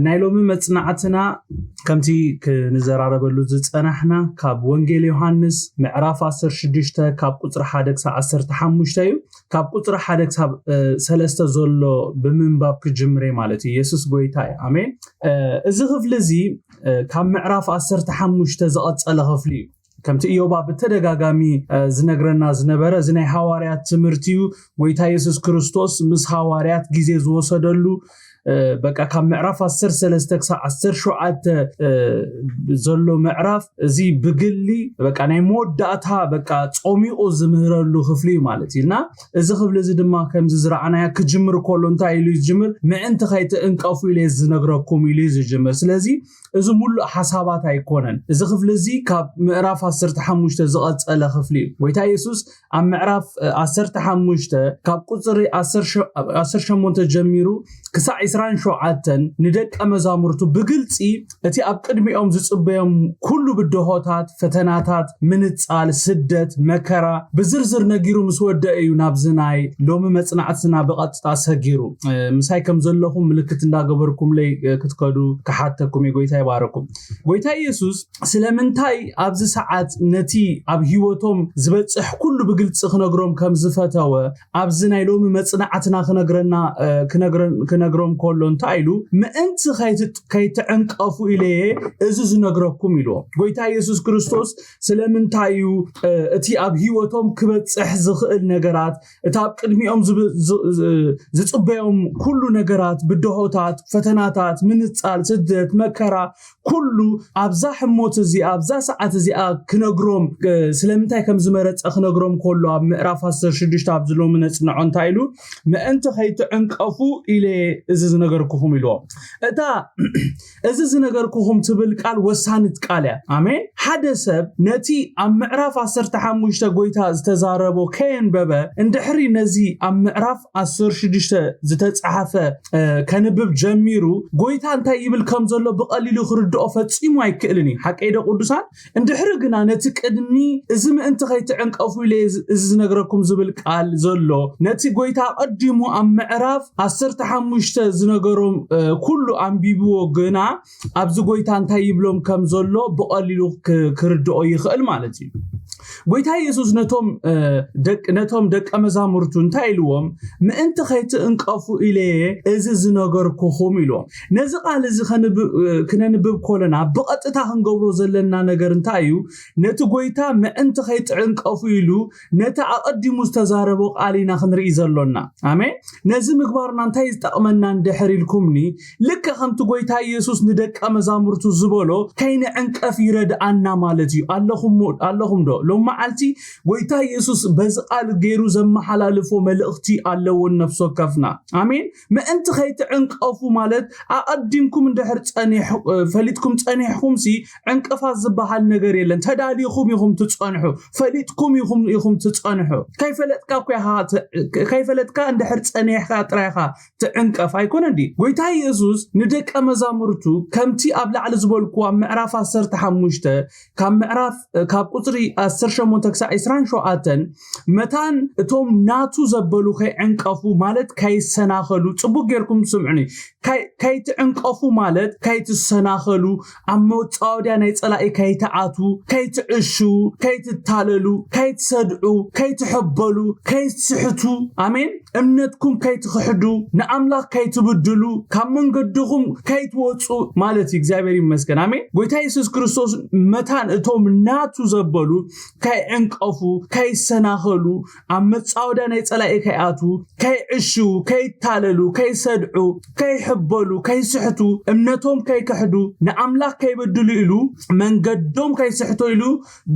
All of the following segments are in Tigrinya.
ናይ ሎሚ መጽናዕትና ከምቲ ክንዘራረበሉ ዝጸናሕና ካብ ወንጌል ዮሃንስ ምዕራፍ ዓሰርተ ሽዱሽተ ካብ ቁጽሪ ሓደ ክሳብ ዓሰርተ ሓሙሽተ እዩ። ካብ ቁጽሪ ሓደ ክሳብ ሰለስተ ዘሎ ብምንባብ ክጅምር ማለት እዩ። የሱስ ጎይታ እዩ። ኣሜን። እዚ ክፍሊ እዚ ካብ ምዕራፍ ዓሰርተ ሓሙሽተ ዝቐጸለ ክፍሊ እዩ። ከምቲ ኢዮባ ብተደጋጋሚ ዝነግረና ዝነበረ፣ እዚ ናይ ሃዋርያት ትምህርቲ እዩ። ጎይታ የሱስ ክርስቶስ ምስ ሃዋርያት ግዜ ዝወሰደሉ፣ በቃ ካብ ምዕራፍ ዓሰርተ ሰለስተ ክሳብ ዓሰርተ ሸውዓተ ዘሎ ምዕራፍ እዚ ብግሊ በቃ ናይ መወዳእታ በቃ ጾሚቑ ዝምህረሉ ክፍሊ እዩ ማለት እዩ። እና እዚ ክፍሊ እዚ ድማ ከምዚ ዝረኣናያ ክጅምር ከሎ እንታይ ኢሉ እዩ ዝጅምር? ምእንቲ ከይትዕንቀፉ ኢለ ዝነግረኩም ኢሉ እዩ ዝጅምር። ስለዚ እዚ ሙሉእ ሓሳባት ኣይኮነን። እዚ ክፍሊ እዚ ካብ ምዕራፍ ዓሰርተ ሓሙሽተ ዝቐጸለ ክፍሊ እዩ። ጎይታ የሱስ ኣብ ምዕራፍ ዓሰርተ ሓሙሽተ ካብ ቁጽሪ ዓሰርተ ሸሞንተ ጀሚሩ ክሳዕ ዕስራን ሸውዓተን ንደቀ መዛሙርቱ ብግልጺ እቲ ኣብ ቅድሚኦም ዝጽበዮም ኩሉ ብድሆታት፣ ፈተናታት፣ ምንጻል፣ ስደት፣ መከራ ብዝርዝር ነጊሩ ምስ ወደአ እዩ ናብዚ ናይ ሎሚ መጽናዕትና ብቐጥታ ሰጊሩ። ምሳይ ከም ዘለኹም ምልክት እንዳገበርኩምለይ ክትከዱ ክሓተኩም እዩ። ጎይታ ይባረኩም። ጎይታ ኢየሱስ ስለምንታይ ኣብዚ ሰዓት ነቲ ኣብ ህይወቶም ዝበጽሕ ኩሉ ብግልጺ ክነግሮም ከም ዝፈተወ ኣብዚ ናይ ሎሚ መጽናዕትና ክነግረና ክነግሮም ከሎ እንታይ ኢሉ? ምእንቲ ከይትዕንቀፉ ኢለየ እዚ ዝነግረኩም ኢልዎ። ጎይታ ኢየሱስ ክርስቶስ ስለምንታይ እዩ እቲ ኣብ ህይወቶም ክበጽሕ ዝኽእል ነገራት፣ እቲ ኣብ ቅድሚኦም ዝጽበዮም ኩሉ ነገራት፣ ብድሆታት፣ ፈተናታት፣ ምንጻል፣ ስደት፣ መከራ፣ ኩሉ ኣብዛ ሕሞት እዚኣ ኣብዛ ሰዓት እዚኣ ክነግሮም ስለምንታይ ከም ዝመረጸ ክነግሮም ከሎ ኣብ ምዕራፍ ዓሰርተ ሽዱሽተ ኣብዚ ሎሚ ነጽንዖ እንታይ ኢሉ? ምእንቲ ከይትዕንቀፉ ኢለ እዚ ዝነገርኩኹም ኢልዎም። እታ እዚ ዝነገርኩኹም ትብል ቃል ወሳኒት ቃል እያ። ኣሜን። ሓደ ሰብ ነቲ ኣብ ምዕራፍ ዓሰርተ ሓሙሽተ ጎይታ ዝተዛረቦ ከየንበበ እንድሕሪ ነዚ ኣብ ምዕራፍ ዓሰርተ ሽዱሽተ ዝተጻሓፈ ከንብብ ጀሚሩ ጎይታ እንታይ ይብል ከም ዘሎ ብቐሊሉ ክርድኦ ፈጺሙ ኣይክእልን እዩ። ሓቀይ ዶ ቅዱሳን? እንድሕሪ ግና ነቲ ቅድሚ እዚ ምእንቲ ከይትዕንቀፉ ኢለ እዚ ዝነግረኩም ዝብል ቃል ዘሎ ነቲ ጎይታ ኣቐዲሙ ኣብ ምዕራፍ ዓሰርተ ሓሙሽተ ዝነገሮም ኩሉ ኣንቢብዎ ግና ኣብዚ ጎይታ እንታይ ይብሎም ከም ዘሎ ብቐሊሉ ክርድኦ ይኽእል ማለት እዩ። ጎይታ የሱስ ነቶም ደቀ መዛሙርቱ እንታይ ኢልዎም? ምእንቲ ከይትዕንቀፉ ኢለየ እዚ ዝነገርኩኹም ኢልዎም። ነዚ ቃል እዚ ክነንብብ ከለና ብቐጥታ ክንገብሮ ዘለና ነገር እንታይ እዩ? ነቲ ጎይታ ምእንቲ ከይትዕንቀፉ ኢሉ ነቲ ኣቐዲሙ ዝተዛረቦ ቃል ኢና ክንርኢ ዘሎና። ኣሜን። ነዚ ምግባርና እንታይ ዝጠቕመና እንድሕር ኢልኩምኒ፣ ልክዕ ከምቲ ጎይታ ኢየሱስ ንደቀ መዛሙርቱ ዝበሎ ከይንዕንቀፍ ይረድኣና ማለት እዩ። ኣለኹም ዶ? ሎም መዓልቲ ጎይታ ኢየሱስ በዚ ቃል ገይሩ ዘመሓላልፎ መልእኽቲ ኣለዎ ንነፍሲ ወከፍና። ኣሜን። ምእንቲ ከይትዕንቀፉ ማለት ኣቐዲምኩም እንድሕር ፈሊጥኩም ጸኒሕኩም ሲ ዕንቅፋት ዝበሃል ነገር የለን። ተዳሊኹም ኢኹም ትጸንሑ፣ ፈሊጥኩም ኢኹም ኢኹም ትጸንሑ። ከይፈለጥካ እኮ ኢኻ ከይፈለጥካ እንድሕር ጸኒሕካ ጥራይ ኢኻ ትዕንቀፍ ኣይኮነ እንዲ። ጎይታ ኢየሱስ ንደቀ መዛሙርቱ ከምቲ ኣብ ላዕሊ ዝበልኩ ኣብ ምዕራፍ ዓሰርተ ሓሙሽተ ካብ ምዕራፍ ካብ ቁጽሪ ዓሰርተ ሸሞንተ ክሳብ ዕስራን ሸውዓተን መታን እቶም ናቱ ዘበሉ ከይዕንቀፉ ማለት ከይሰናኸሉ፣ ጽቡቅ ጌርኩም ስምዑኒ። ከይትዕንቀፉ ማለት ከይትሰናኸሉ፣ ኣብ መጻወድያ ናይ ጸላኢ ከይትኣቱ፣ ከይትዕሹ፣ ከይትታለሉ፣ ከይትሰድዑ፣ ከይትሕበሉ፣ ከይትስሕቱ፣ ኣሜን፣ እምነትኩም ከይትኽሕዱ፣ ንኣምላኽ ከይትብድሉ፣ ካብ መንገድኹም ከይትወጹ ማለት እዩ። እግዚኣብሔር ይመስገን። ኣሜን። ጎይታ የሱስ ክርስቶስ መታን እቶም ናቱ ዘበሉ ከይዕንቀፉ፣ ከይሰናኸሉ፣ ኣብ መጻወድያ ናይ ጸላኢ ከይኣቱ፣ ከይዕሹ፣ ከይታለሉ፣ ከይሰድዑ፣ ከይሕበሉ፣ ከይስሕቱ፣ እምነቶም ከይክሕዱ፣ ንኣምላኽ ከይበድሉ ኢሉ መንገዶም ከይስሕቶ ኢሉ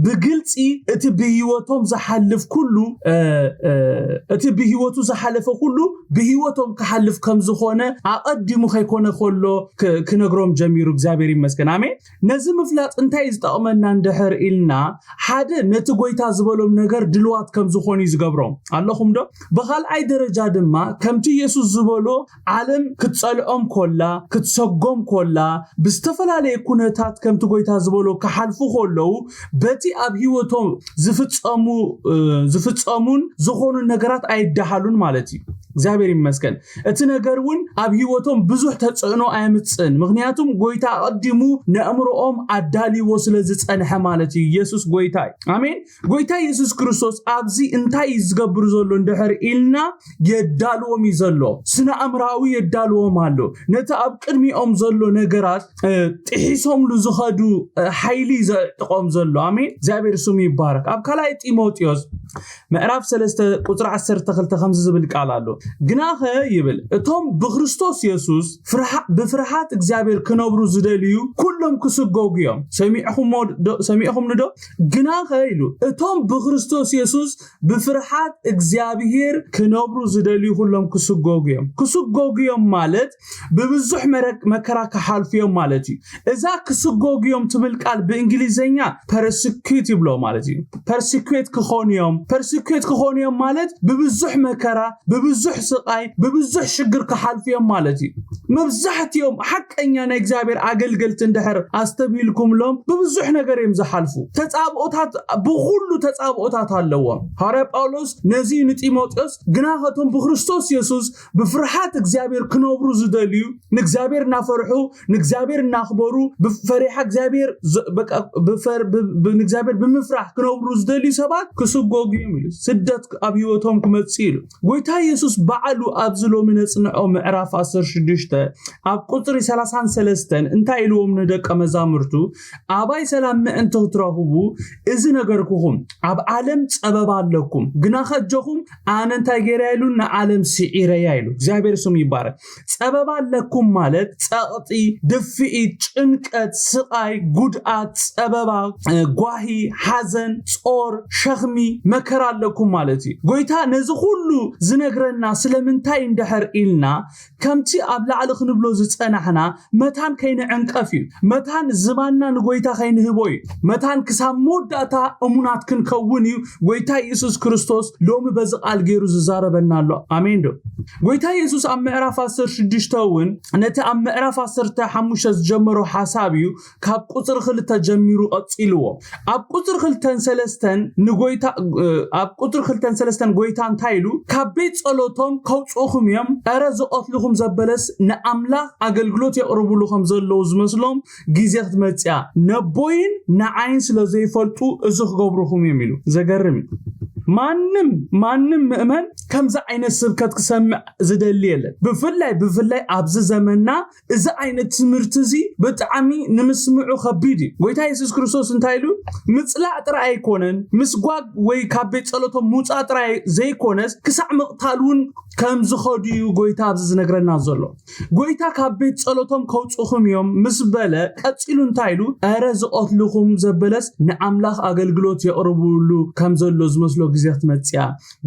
ብግልጺ እቲ ብህይወቶም ዝሓልፍ ኩሉ እቲ ብህይወቱ ዝሓለፈ ኩሉ ብህይወቶም ክሓልፍ ከም ዝኾነ ኣቐዲሙ ከይኮነ ከሎ ክነግሮም ጀሚሩ። እግዚኣብሔር ይመስገን። ኣሜን። ነዚ ምፍላጥ እንታይ ዝጠቕመና እንድሕር ኢልና ሓደ ነቲ ጎይታ ዝበሎም ነገር ድልዋት ከም ዝኾኑ እዩ ዝገብሮም። ኣለኹም ዶ? ብኻልኣይ ደረጃ ድማ ከምቲ ኢየሱስ ዝበሎ ዓለም ክትጸልዖም ኮላ ክትሰጎም ኮላ ብዝተፈላለየ ኩነታት ከምቲ ጎይታ ዝበሎ ክሓልፉ ከለዉ በቲ ኣብ ህይወቶም ዝፍጸሙ ዝፍጸሙን ዝኾኑን ነገራት ኣይደሃሉን ማለት እዩ። እግዚኣብሔር ይመስገን። እቲ ነገር እውን ኣብ ህይወቶም ብዙሕ ተጽዕኖ ኣየምጽእን፣ ምክንያቱም ጎይታ ኣቐዲሙ ነእምሮኦም ኣዳልዎ ስለ ዝጸንሐ ማለት እዩ። ኢየሱስ ጎይታ እዩ። ኣሜን። ጎይታ ኢየሱስ ክርስቶስ ኣብዚ እንታይ እዩ ዝገብር ዘሎ እንድሕር ኢልና፣ የዳልዎም እዩ ዘሎ። ስነ ኣእምራዊ የዳልዎም ኣሎ። ነቲ ኣብ ቅድሚኦም ዘሎ ነገራት ጥሒሶምሉ ዝኸዱ ሓይሊ ዘዕጥቖም ዘሎ። ኣሜን። እግዚኣብሔር ስሙ ይባረክ። ኣብ ካልኣይ ጢሞቴዎስ ምዕራፍ ሰለስተ ቁፅሪ ዓሰርተ ክልተ ከምዚ ዝብል ቃል ኣሎ። ግናኸ ይብል፣ እቶም ብክርስቶስ የሱስ ብፍርሃት እግዚኣብሔር ክነብሩ ዝደልዩ ኩሎም ክስጎጉ እዮም። ሰሚዕኹም ዶ? ግናኸ ኢሉ፣ እቶም ብክርስቶስ የሱስ ብፍርሃት እግዚኣብሔር ክነብሩ ዝደልዩ ኩሎም ክስጎጉ እዮም። ክስጎጉ እዮም ማለት ብብዙሕ መከራ ክሓልፉ እዮም ማለት እዩ። እዛ ክስጎጉ እዮም ትብል ቃል ብእንግሊዝኛ ፐርሲኩት ይብሎ ማለት እዩ። ፐርሲኩት ክኾኑ እዮም። ፐርሲኩት ክኾኑ እዮም ማለት ብብዙሕ መከራ፣ ብብዙሕ ስቓይ፣ ብብዙሕ ሽግር ክሓልፉ እዮም ማለት እዩ። መብዛሕትኦም ሓቀኛ ናይ እግዚኣብሔር ኣገልገልቲ እንድሕር ኣስተብሂልኩምሎም ብብዙሕ ነገር እዮም ዝሓልፉ። ተጻብኦታት ብኹሉ ተጻብኦታት ኣለዎም። ሃዋርያ ጳውሎስ ነዚ ንጢሞቴዎስ ግና ከቶም ብክርስቶስ የሱስ ብፍርሃት እግዚኣብሔር ክነብሩ ዝደልዩ ንእግዚኣብሔር እናፈርሑ ንእግዚኣብሔር እናኽበሩ ብፈሪሓ እግዚኣብሔር ንእግዚኣብሔር ብምፍራሕ ክነብሩ ዝደልዩ ሰባት ክስጎጉ እዮም ኢሉ። ስደት ኣብ ህይወቶም ክመጽእ ኢሉ። ጎይታ የሱስ ባዕሉ ኣብዚ ሎሚ ነጽንዖ ምዕራፍ ዓሰርተ ሽዱሽተ ኣብ ቁፅሪ ሰላሳን ሰለስተን እንታይ ኢልዎም ንደቀ መዛሙርቱ? ኣባይ ሰላም ምእንቲ ክትረኽቡ እዚ ነገርኩኹም። ኣብ ዓለም ጸበባ ኣለኩም፣ ግና ከጀኹም ኣነ እንታይ ገይረ ኢሉ ንዓለም ስዒረያ ኢሉ። እግዚኣብሔር ስሙ ይባረክ። ጸበባ ኣለኩም ማለት ጸቕጢ፣ ድፍኢት፣ ጭንቀት፣ ስቓይ፣ ጉድኣት፣ ጸበባ፣ ጓሂ፣ ሓዘን፣ ጾር፣ ሸኽሚ፣ መከራ ኣለኩም ማለት እዩ። ጎይታ ነዚ ኩሉ ዝነግረና ስለምንታይ እንድሕር ኢልና ከምቲ ኣብ ላዕሊ ክንብሎ ዝጸናሕና መታን ከይንዕንቀፍ እዩ። መታን ዝባንና ንጎይታ ከይንህቦ እዩ። መታን ክሳብ መወዳእታ እሙናት ክንከውን እዩ። ጎይታ ኢየሱስ ክርስቶስ ሎሚ በዚ ቃል ገይሩ ዝዛረበና ኣሎ። ኣሜን ዶ? ጎይታ ኢየሱስ ኣብ ምዕራፍ ዓሰርተ ሽዱሽተ እውን ነቲ ኣብ ምዕራፍ ዓሰርተ ሓሙሽተ ዝጀመሮ ሓሳብ እዩ ካብ ቁፅሪ ክልተ ጀሚሩ ቀፂልዎ። ኣብ ቁፅሪ ክልተን ሰለስተን ንጎይታ ኣብ ቁፅሪ ክልተን ሰለስተን ጎይታ እንታይ ኢሉ? ካብ ቤት ጸሎቶም ከውፅኡኹም እዮም፣ እረ ዝቐትልኹም ዘበለስ ንኣምላኽ ኣገልግሎት የቕርብሉ ከም ዘለዉ ዝመስሎም ግዜ ክትመፅያ ነቦይን ንዓይን ስለ ዘይፈልጡ እዚ ክገብሩኹም እዮም ኢሉ። ዘገርም እዩ። ማንም ማንም ምእመን ከምዚ ዓይነት ስብከት ክሰምዕ ዝደሊ የለን። ብፍላይ ብፍላይ ኣብዚ ዘመንና እዚ ዓይነት ትምህርቲ እዚ ብጣዕሚ ንምስምዑ ከቢድ እዩ። ጎይታ የሱስ ክርስቶስ እንታይ ኢሉ? ምፅላእ ጥራይ ኣይኮነን፣ ምስጓግ ወይ ካብ ቤት ጸሎቶም ምውፃእ ጥራይ ዘይኮነስ ክሳዕ ምቕታል እውን ከም ዝኸዱ እዩ ጎይታ ኣብዚ ዝነግረና ዘሎ። ጎይታ ካብ ቤት ጸሎቶም ከውፅኹም እዮም ምስ በለ ቀፂሉ እንታይ ኢሉ? እረ ዝቐትልኹም ዘበለስ ንኣምላኽ ኣገልግሎት የቕርብሉ ከም ዘሎ ዝመስሎ ግዜ ክትመፅያ።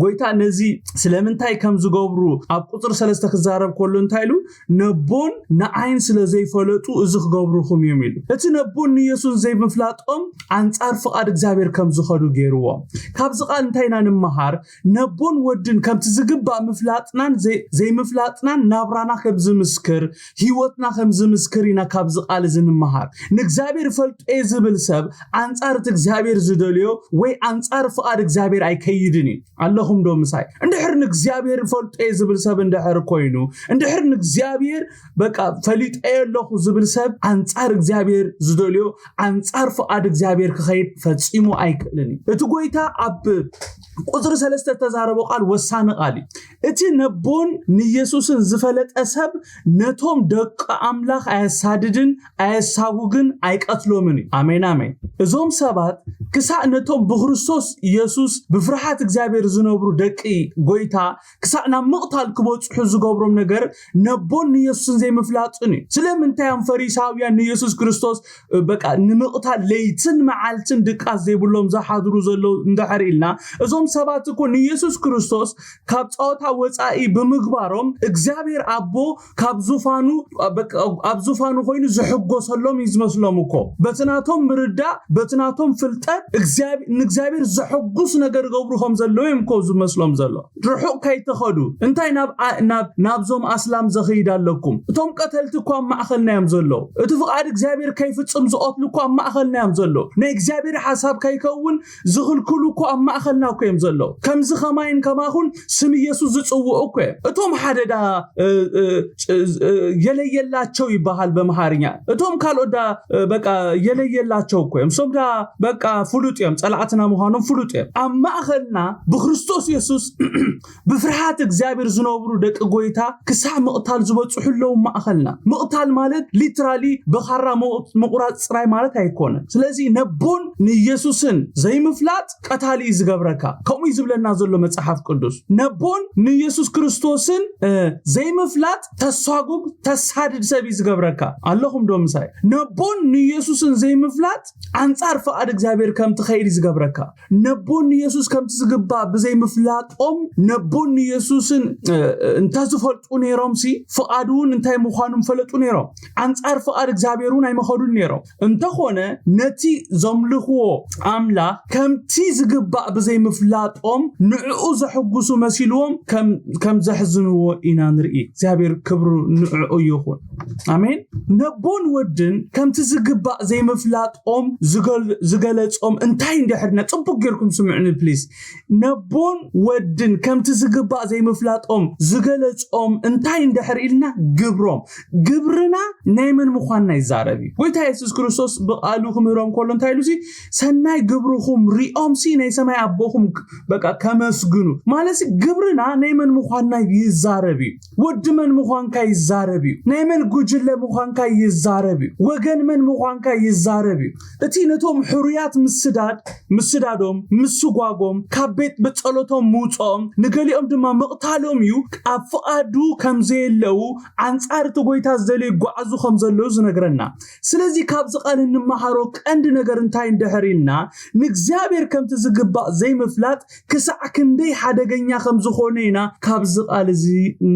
ጎይታ ነዚ ስለምንታይ ከም ዝገብሩ ኣብ ቁፅሪ ሰለስተ ክዛረብ ከሎ እንታይ ኢሉ? ነቦን ንዓይን ስለ ዘይፈለጡ እዚ ክገብሩኹም እዮም ኢሉ። እቲ ነቦን ንየሱስ ዘይምፍላጦም ኣንጻር ፍቓድ እግዚኣብሔር ከም ዝኸዱ ገይርዎም። ካብዚ ቃል እንታይ ኢና ንምሃር? ነቦን ወድን ከምቲ ዝግባእ ምፍላጥናን ዘይምፍላጥናን ናብራና ከም ዝምስክር፣ ህይወትና ከም ዝምስክር ኢና ካብዚ ቃል እዚ ንምሃር። ንእግዚኣብሔር ፈልጦ እየ ዝብል ሰብ ኣንጻር እቲ እግዚኣብሔር ዝደልዮ ወይ ኣንጻር ፍቓድ እግዚኣብሔር ኣይከይድን እዩ። ኣለኹም ዶ ምሳይ? እንድሕር ንእግዚኣብሔር ፈልጦ እየ ዝብል ሰብ እንድሕር ኮይኑ፣ እንድሕር ንእግዚኣብሔር በቃ ፈሊጠዮ ኣለኹ ዝብል ሰብ ኣንጻር እግዚኣብሔር ዝደልዮ፣ ኣንጻር ፍቓድ እግዚኣብሔር ክኸይድ ፈጺሙ ኣይክእልን እዩ። እቲ ጎይታ ኣብ ቁፅሪ ሰለስተ እተዛረቦ ቃል ወሳኒ ቃል እዩ። እቲ ነቦን ንየሱስን ዝፈለጠ ሰብ ነቶም ደቂ ኣምላኽ ኣየሳድድን ኣየሳጉግን ኣይቀትሎምን እዩ። ኣሜን ኣሜን። እዞም ሰባት ክሳዕ ነቶም ብክርስቶስ የሱስ ብፍርሃት እግዚኣብሔር ዝነብሩ ደቂ ጎይታ ክሳዕ ናብ ምቕታል ክበፅሑ ዝገብሮም ነገር ነቦን ንየሱስን ዘይምፍላጥን እዩ። ስለምንታይ እዮም ፈሪሳውያን ንየሱስ ክርስቶስ በቃ ንምቕታል ለይትን መዓልትን ድቃስ ዘይብሎም ዝሓድሩ ዘለዉ እንድሕር ኢልና፣ እዞም ሰባት እኮ ንየሱስ ክርስቶስ ካብ ጸወታ ወጻኢ ብምግባሮም እግዚኣብሔር ኣቦ ካብ ዙፋኑ በቃ ኣብ ዙፋኑ ኮይኑ ዝሕጎሰሎም እዩ ዝመስሎም እኮ። በቲ ናቶም ምርዳእ፣ በቲ ናቶም ፍልጠት ንእግዚኣብሔር ዘሐጉስ ነገር ገብሩ ከም ዘለዉ እዮም እኮ ዝመስሎም ዘሎ። ርሑቕ ከይተኸዱ እንታይ ናብዞም ኣስላም ዘኽይድ ኣለኩም? እቶም ቀተልቲ እኳ ኣብ ማእኸልና እዮም ዘለዉ። እቲ ፍቓድ እግዚኣብሔር ከይፍጽም ዝቐትሉ እኳ ኣብ ማእኸልና እዮም ዘለዉ። ናይ እግዚኣብሔር ሓሳብ ከይከውን ዝኽልክሉ እኮ ኣብ ማእኸልና እኮ እዮም ዘለዉ። ከምዚ ኸማይን ከማኹን ስም ኢየሱስ ዝጽውዑ እኮ እዮም። እቶም ሓደ ዳ የለየላቸው ይበሃል በምሃርኛ። እቶም ካልኦት ዳ በቃ የለየላቸው እኮ እዮም። እሶም ዳ በቃ ፍሉጥ እዮም፣ ጸላዕትና ምዃኖም ፍሉጥ እዮም። ኣብ ማእኸልና ብክርስቶስ የሱስ ብፍርሃት እግዚኣብሔር ዝነብሩ ደቂ ጎይታ ክሳዕ ምቕታል ዝበጽሑ ኣለዉ። ማእኸልና ምቕታል ማለት ሊትራሊ ብኻራ ምቑራፅ ፅራይ ማለት ኣይኮነን። ስለዚ ነቦን ንኢየሱስን ዘይምፍላጥ ቀታሊ እዩ ዝገብረካ። ከምኡ እዩ ዝብለና ዘሎ መፅሓፍ ቅዱስ። ነቦን ንኢየሱስ ክርስቶስን ዘይምፍላጥ ተሳጉግ ተሳድድ ሰብ እዩ ዝገብረካ። ኣለኹም ዶ ምሳይ? ነቦን ንኢየሱስን ዘይምፍላጥ ኣንጻር ፍቓድ እግዚኣብሔር ከም ትኸይድ እዩ ዝገብረካ። ነቦን ንኢየሱስ ከምቲ ዝግባእ ብዘይምፍላጦም ነቦን ንኢየሱስን እንተዝፈልጡ ነይሮም ሲ ፍቓዱ እውን እንታይ ምዃኑ ምፈለጡ ነይሮም። ኣንጻር ፍቓድ እግዚኣብሔር እውን ኣይመኸዱን ነይሮም። እንተኾነ ነቲ ዘምልኽዎ ኣምላኽ ከምቲ ዝግባእ ብዘይምፍላጦም ንዕኡ ዘሕጉሱ መሲልዎም ከም ዘሕዝንዎ ኢና ንርኢ። እግዚኣብሔር ክብሩ ንዕኡ ይኹን። ኣሜን። ነቦን ወድን ከምቲ ዝግባእ ዘይምፍላጦም ዝገለጾም እንታይ እንድሕርና ጽቡቅ ጌርኩም ስምዕኒ ፕሊስ። ነቦን ወድን ከምቲ ዝግባእ ዘይምፍላጦም ዝገለጾም እንታይ እንድሕር ኢልና ግብሮም ግብርና ናይ መን ምዃንና ይዛረብ እዩ። ጎይታ የሱስ ክርስቶስ ብቓሉ ክምህሮም ከሎ እንታይ ኢሉ ሲ ሰናይ ግብርኹም ሪኦም ሲ ናይ ሰማይ ኣቦኹም በቃ ከመስግኑ ማለት ግብርና ናይ መን ምዃንና ይዛረብ እዩ። ወዲ መን ምዃንካ ይዛረብ እዩ። ናይ መን ጉጅለ ምዃንካ ይዛረብ እዩ። ወገን መን ምዃንካ ይዛረብ እዩ። እቲ ነቶም ሕሩያት ምስዳድ ምስዳዶም ምስጓጎም ካብ ቤት ብጸሎቶም ምውጽኦም ንገሊኦም ድማ ምቕታሎም እዩ። ኣብ ፍቓዱ ከም ዘየለዉ ኣንጻር እቲ ጎይታ ዝደልዩ ይጓዓዙ ከም ዘለዉ ዝነግረና። ስለዚ ካብዚ ቃል እንመሃሮ ቀንዲ ነገር እንታይ እንድሕር ኢልና ንእግዚኣብሔር ከምቲ ዝግባእ ዘይምፍላጥ ክሳዕ ክንደይ ሓደገኛ ከም ዝኾነ ኢና ካብዚ ቃል እዚ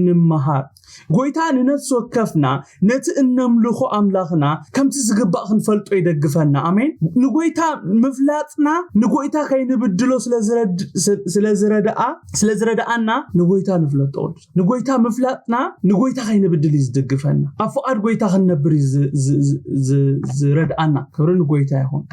ንምሃር። ጎይታ ንነፍሲ ወከፍና ነቲ እነምልኾ ኣምላኽና ከምቲ ዝግባእ ክንፈልጦ ይደግፈና። ኣሜን። ንጎይታ ምፍላጥና ንጎይታ ከይንብድሎ ስለ ዝረድኣ ስለ ዝረድኣና ንጎይታ ንፍለጦ። ንጎይታ ምፍላጥና ንጎይታ ከይንብድል እዩ ዝድግፈና። ኣብ ፍቓድ ጎይታ ክንነብር እዩ ዝረድኣና። ክብሪ ንጎይታ ይኹን።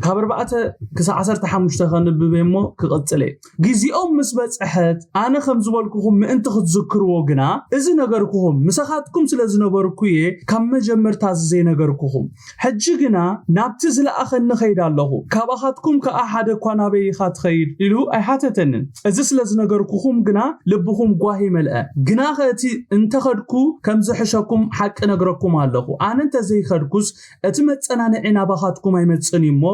ካብ ኣርባዕተ ክሳብ ዓሰርተ ሓሙሽተ ከንብብ እሞ ክቕጽል እየ። ግዜኦም ምስ በጽሐት ኣነ ከም ዝበልኩኹም ምእንቲ ክትዝክርዎ ግና እዚ ነገርኩኹም። ምሳኻትኩም ስለ ዝነበርኩ እየ ካብ መጀመርታ እዚ ዘይነገርኩኹም። ሕጂ ግና ናብቲ ዝለኣኸኒ ኸይድ ኣለኹ። ካባኻትኩም ከኣ ሓደ እኳ ናበይ ኢኻ ትኸይድ ኢሉ ኣይሓተተንን። እዚ ስለ ዝነገርኩኹም ግና ልብኹም ጓሂ መልአ። ግናኸ እቲ እንተኸድኩ ከም ዝሕሸኩም ሓቂ ነግረኩም ኣለኹ። ኣነ እንተ ዘይኸድኩስ እቲ መጸናንዒ ናባኻትኩም ኣይመጽን እዩ እሞ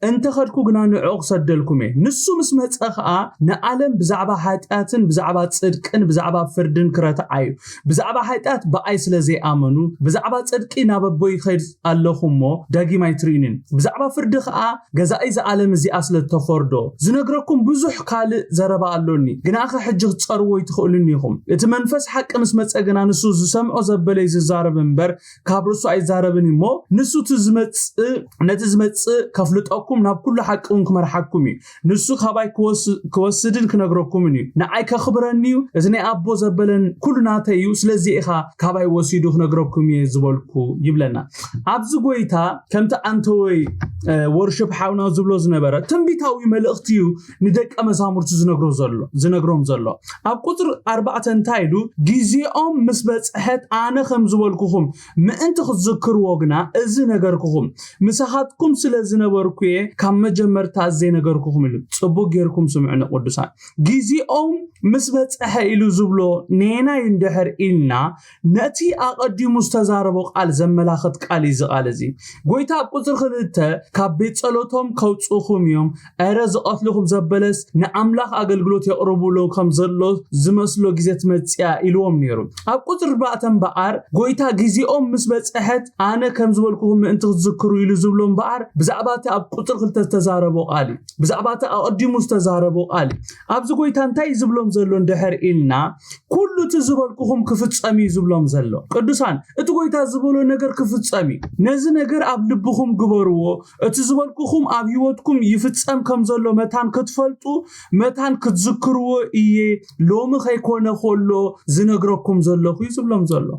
እንተ ኸድኩ ግና ንዕኡ ክሰደልኩም እየ። ንሱ ምስ መጸ ኸኣ ንዓለም ብዛዕባ ሓጢኣትን ብዛዕባ ጽድቅን ብዛዕባ ፍርድን ክረትዓ እዩ። ብዛዕባ ሓጢኣት ብኣይ ስለ ዘይኣመኑ ብዛዕባ ጽድቂ ናብ ኣቦይ ይኸይድ ኣለኹ እሞ ዳጊም ኣይትርእዩንን። ብዛዕባ ፍርዲ ኸኣ ገዛኢ እዛ ዓለም እዚኣ ስለ እተፈርዶ። ዝነግረኩም ብዙሕ ካልእ ዘረባ ኣሎኒ፣ ግናኸ ሕጂ ክትጸርዎ ኣይትኽእሉን ኢኹም። እቲ መንፈስ ሓቂ ምስ መጸ ግና ንሱ ዝሰምዖ ዘበለ እዩ ዝዛረብ እምበር ካብ ርእሱ ኣይዛረብን እዩ እሞ ንሱ እቲ ዝመጽእ ነቲ ዝመጽእ ከፍልጠኩም ናብ ኩሉ ሓቂ እውን ክመርሓኩም እዩ። ንሱ ካባይ ክወስድን ክነግረኩምን እዩ። ንዓይ ከኽብረኒ እዩ። እቲ ናይ ኣቦ ዘበለን ኩሉ ናተይ እዩ። ስለዚ ኢኻ ካባይ ወሲዱ ክነግረኩም እየ ዝበልኩ ይብለና። ኣብዚ ጎይታ ከምቲ ኣንተወይ ወርሽፕ ሓውና ዝብሎ ዝነበረ ትንቢታዊ መልእኽቲ እዩ ንደቀ መዛሙርቱ ዝነግሮም ዘሎ። ኣብ ቁፅሪ ኣርባዕተ እንታይ ኢሉ? ግዜኦም ምስ በፅሐት ኣነ ከም ዝበልኩኹም ምእንቲ ክትዝክርዎ ግና እዚ ነገርኩኹም። ምሳኻትኩም ስለ ዝነበርኩ እየ ካብ መጀመርታ ዘይነገርኩኹም ኢሉ። ፅቡቅ ጌርኩም ስምዑኒ ቅዱሳን። ግዜኦም ምስ በፅሐ ኢሉ ዝብሎ ነየናይ እንድሕር ኢልና ነቲ ኣቐዲሙ ዝተዛረቦ ቃል ዘመላኽት ቃል እዩ። እዚ ቃል እዚ ጎይታ ኣብ ቁፅሪ ክልተ ካብ ቤት ጸሎቶም ከውፅኹም እዮም፣ እረ ዝቐትልኹም ዘበለስ ንኣምላኽ ኣገልግሎት የቕርብሉ ከም ዘሎ ዝመስሎ ግዜ ትመፅያ ኢልዎም ነይሩ። ኣብ ቁፅሪ ኣርባዕተ እምበኣር ጎይታ ግዜኦም ምስ በፅሐት ኣነ ከም ዝበልኩኹም ምእንቲ ክትዝክሩ ኢሉ ዝብሎ እምበኣር ብዛዕባ እቲ ቁፅሪ ክልተ ዝተዛረቦ ቃል እዩ። ብዛዕባ እቲ ኣቐዲሙ ዝተዛረቦ ቃል እዩ። ኣብዚ ጎይታ እንታይ ዝብሎም ዘሎ እንድሕር ኢልና፣ ኩሉ እቲ ዝበልኩኹም ክፍጸም እዩ ዝብሎም ዘሎ። ቅዱሳን፣ እቲ ጎይታ ዝበሎ ነገር ክፍጸም እዩ። ነዚ ነገር ኣብ ልብኹም ግበርዎ። እቲ ዝበልኩኹም ኣብ ህይወትኩም ይፍጸም ከም ዘሎ መታን ክትፈልጡ፣ መታን ክትዝክርዎ እየ ሎሚ ከይኮነ ከሎ ዝነግረኩም ዘለኹ እዩ ዝብሎም ዘሎ።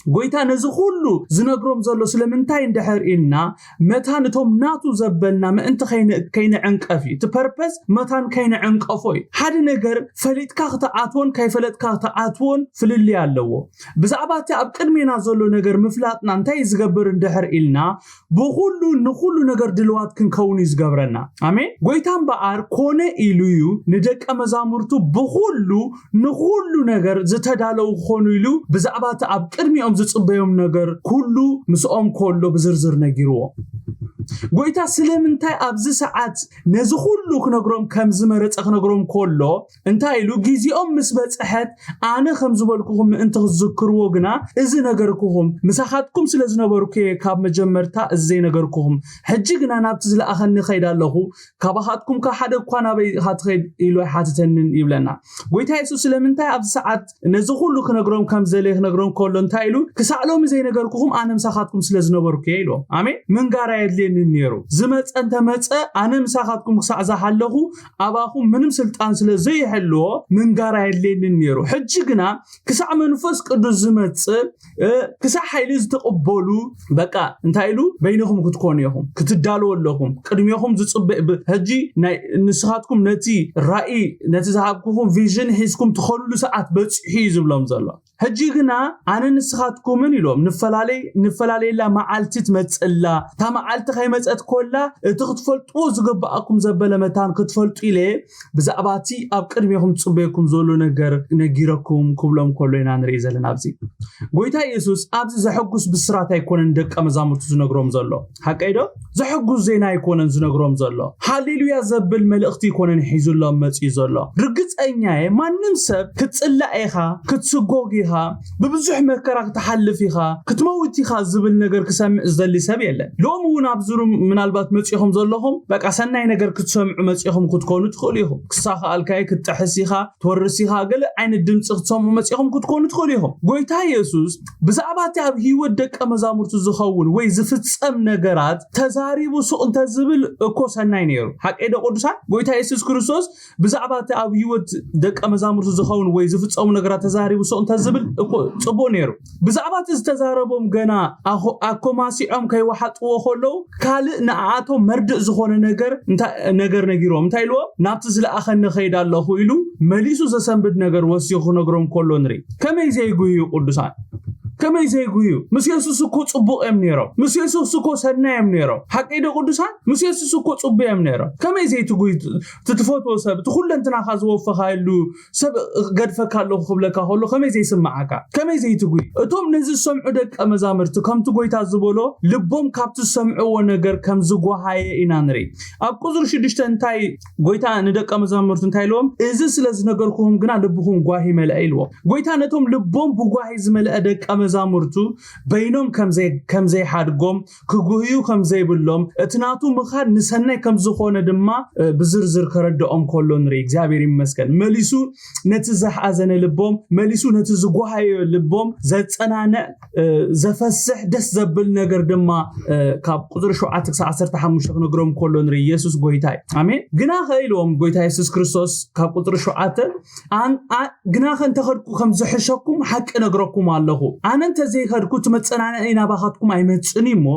ጎይታ ነዚ ኩሉ ዝነግሮም ዘሎ ስለምንታይ እንድሕር ኢልና፣ መታን እቶም ናቱ ዘበልና ምእንቲ ከይንዕንቀፍ እዩ። እቲ ፐርፐስ መታን ከይንዕንቀፎ እዩ። ሓደ ነገር ፈሊጥካ ክትኣትዎን ከይፈለጥካ ክትኣትዎን ፍልልይ ኣለዎ። ብዛዕባ እቲ ኣብ ቅድሜና ዘሎ ነገር ምፍላጥና እንታይ ዝገብር እንድሕር ኢልና፣ ብኹሉ ንኹሉ ነገር ድልዋት ክንከውን እዩ ዝገብረና። ኣሜን። ጎይታ እምበኣር ኮነ ኢሉ እዩ ንደቀ መዛሙርቱ ብኹሉ ንኹሉ ነገር ዝተዳለዉ ክኾኑ ኢሉ ብዛዕባ እቲ ኣብ ቅድሚኦም ዝጽበዮም ነገር ኩሉ ምስኦም ከሎ ብዝርዝር ነጊርዎ። ጎይታ ስለምንታይ ኣብዚ ሰዓት ነዚ ኩሉ ክነግሮም ከም ዝመረጸ ክነግሮም ከሎ እንታይ ኢሉ፣ ግዜኦም ምስ በጽሐት ኣነ ከም ዝበልኩኹም ምእንቲ ክትዝክርዎ ግና እዚ ነገርኩኹም። ምሳኻትኩም ስለ ዝነበርኩ እየ ካብ መጀመርታ እዚ ዘይነገርኩኹም። ሕጂ ግና ናብቲ ዝለኣኸኒ እኸይድ ኣለኹ፣ ካባኻትኩም ከ ሓደ እኳ ናበይ ኢኻ ትኸይድ ኢሉ ኣይሓትተንን ይብለና። ጎይታ የሱስ ስለምንታይ ኣብዚ ሰዓት ነዚ ኩሉ ክነግሮም ከም ዝደለየ ክነግሮም ከሎ እንታይ ኢሉ፣ ክሳዕ ሎሚ ዘይነገርኩኹም ኣነ ምሳኻትኩም ስለ ዝነበርኩ እየ ኢልዎም። ኣሜን። ምንጋር ኣየድልየንን ነይሩ። ዝመጸ እንተመጸ ኣነ ምሳኻትኩም ክሳዕ ዝሃለኹ ኣባኹም ምንም ስልጣን ስለ ዘይሕልዎ ምንጋር ኣየድልየንን ነይሩ። ሕጂ ግና ክሳዕ መንፈስ ቅዱስ ዝመጽእ፣ እ፣ ክሳዕ ሓይሊ ዝትቕበሉ፣ በቃ እንታይ ኢሉ፣ በይንኹም ክትኮኑ ኢኹም፣ ክትዳለዉ ኣለኹም። ቅድሜኹም ዝጽበ-፣ ብ-፣ ሕጂ ናይ ንስኻትኩም ነቲ ራእይ፣ ነቲ ዝሃብኩኹም ቪዥን ሒዝኩም ትኸድሉ ሰዓት በጺሑ እዩ ዝብሎም ዘሎ። ሕጂ ግና ኣነ ንስኻትኩምን ኢሎም ንፈላለይ-፣ ንፈላለየላ መዓልቲ ትመጽእ ኣላ። እታ መዓልቲ ከይመጸት ኮላ እቲ ክትፈልጥዎ ዝግብኣኩም ዘበለ መታን ክትፈልጡ ኢለ ብዛዕባ እቲ ኣብ ቅድሜኹም ዝጽበየኩም ዘሎ ነገር ነጊረኩም ክብሎም ከሎ ኢና ንርኢ ዘለና። ኣብዚ ጎይታ የሱስ ኣብዚ ዘሐጉስ ብስራት ኣይኮነን ደቀ መዛሙርቱ ዝነግሮም ዘሎ። ሓቀይ ዶ? ዘሐጉስ ዜና ኣይኮነን ዝነግሮም ዘሎ። ሃሌሉያ ዘብል መልእኽቲ ኣይኮነን ሒዙሎም መጺኡ ዘሎ። ርግጸኛ እየ፣ ማንም ሰብ ክትጽላእ ኢኻ፣ ክትስጎግ ኢኻ፣ ብብዙሕ መከራ ክትሓልፍ ኢኻ፣ ክትመውት ኢኻ ዝብል ነገር ክሰምዕ ዝደሊ ሰብ የለን። ሎሚ እውን ኣብዚ ሩም ምናልባት መጺኹም ዘለኹም፣ በቃ ሰናይ ነገር ክትሰምዑ መጺኹም ክትኮኑ ትኽእሉ ኢኹም። ክሳኻኣልካይ ክትጥሕስ ኢኻ፣ ትወርስ ኢኻ፣ ገለ ዓይነት ድምፂ ክትሰምዑ መጺኹም ክትኮኑ ትኽእሉ ኢኹም። ጎይታ የሱስ ብዛዕባ እቲ ኣብ ህይወት ደቀ መዛሙርቱ ዝኸውን ወይ ዝፍጸም ነገራት ተዛሪቡ ሱቕ እንተዝብል እኮ ሰናይ ነይሩ። ሓቀይ ዶ ቅዱሳን? ጎይታ የሱስ ክርስቶስ ብዛዕባ እቲ ኣብ ህይወት ደቀ መዛሙርቱ ዝኸውን ወይ ዝፍጸሙ ነገራት ተዛሪቡ ሱቕ እንተዝብል እኮ ጽቡቕ ነይሩ። ብዛዕባ እቲ ዝተዛረቦም ገና ኣኾ-፣ ኣኮማሲዖም ከይወሓጥዎ ከለዉ ካልእ ንኣኣቶም መርድእ ዝኾነ ነገር እንታ-፣ ነገር ነጊርዎም። እንታይ ኢልዎም? ናብቲ ዝለኣኸኒ ከይድ ኣለኹ ኢሉ መሊሱ ዘሰንብድ ነገር ወሲኹ ክነግሮም ከሎ ንርኢ። ከመይ ዘይጉህዩ ቅዱሳን? ከመይ ዘይጉህዩ? ምስ የሱስ እኮ ጽቡቕ እዮም ነይሮም። ምስ የሱስ እኮ ሰናይ እዮም ነይሮም። ሓቀይ ዶ ቅዱሳን? ምስ የሱስ እኮ ጽቡቕ እዮም ነይሮም። ከመይ ዘይትጉህዩ? እቲ ትፈትዎ ሰብ፣ እቲ ኩለንትናኻ ዝወፈኻየሉ ሰብ ገድፈካ ኣለኹ ክብለካ ከሎ ከመይ ዘይስምዓካ? ከመይ ዘይትጉሂ? እቶም ነዚ ዝሰምዑ ደቀ መዛምርቲ ከምቲ ጎይታ ዝበሎ ልቦም ካብቲ ዝሰምዕዎ ነገር ከም ዝጓሃየ ኢና ንርኢ። ኣብ ቁጽሪ ሽዱሽተ እንታይ ጎይታ ንደቀ መዛሙርቱ እንታይ ኢልዎም? እዚ ስለ ዝነገርኩኹም ግና ልብኹም ጓሂ መልአ ኢልዎም። ጎይታ ነቶም ልቦም ብጓሂ ዝመልአ ደቀ መዛሙርቱ በይኖም ከም ዘይ-፣ ከም ዘይሓድጎም፣ ክጉህዩ ከም ዘይብሎም፣ እቲ ናቱ ምኻድ ንሰናይ ከም ዝኾነ ድማ፣ እ፣ ብዝርዝር ከረድኦም ከሎ ንርኢ። እግዚኣብሔር ይመስገን። መሊሱ ነቲ ዝሓዘነ ልቦም፣ መሊሱ ነቲ ዝጓሃዮ ልቦም ዘጸናንዕ፣ እ፣ ዘፈስሕ ደስ ዘብል ነገር ድማ፣ እ፣ ካብ ቁጽሪ ሸውዓተ ክሳዕ ዓሰርተ ሓሙሽተ ክነግሮም ከሎ ንርኢ። የሱስ ጎይታ እዩ። ኣሜን። ግናኸ ኢልዎም ጎይታ የሱስ ክርስቶስ ካብ ቁጽሪ ሸውዓተ፣ ኣን-፣ ኣ-፣ ግናኸ እንተኸድኩ ከም ዝሕሸኩም ሓቂ ነግረኩም ኣለኹ። ኣነ እንተዘይኸድኩ እቲ መጸናንዒ ናባኻትኩም ኣይመጽእን እዩ እሞ፣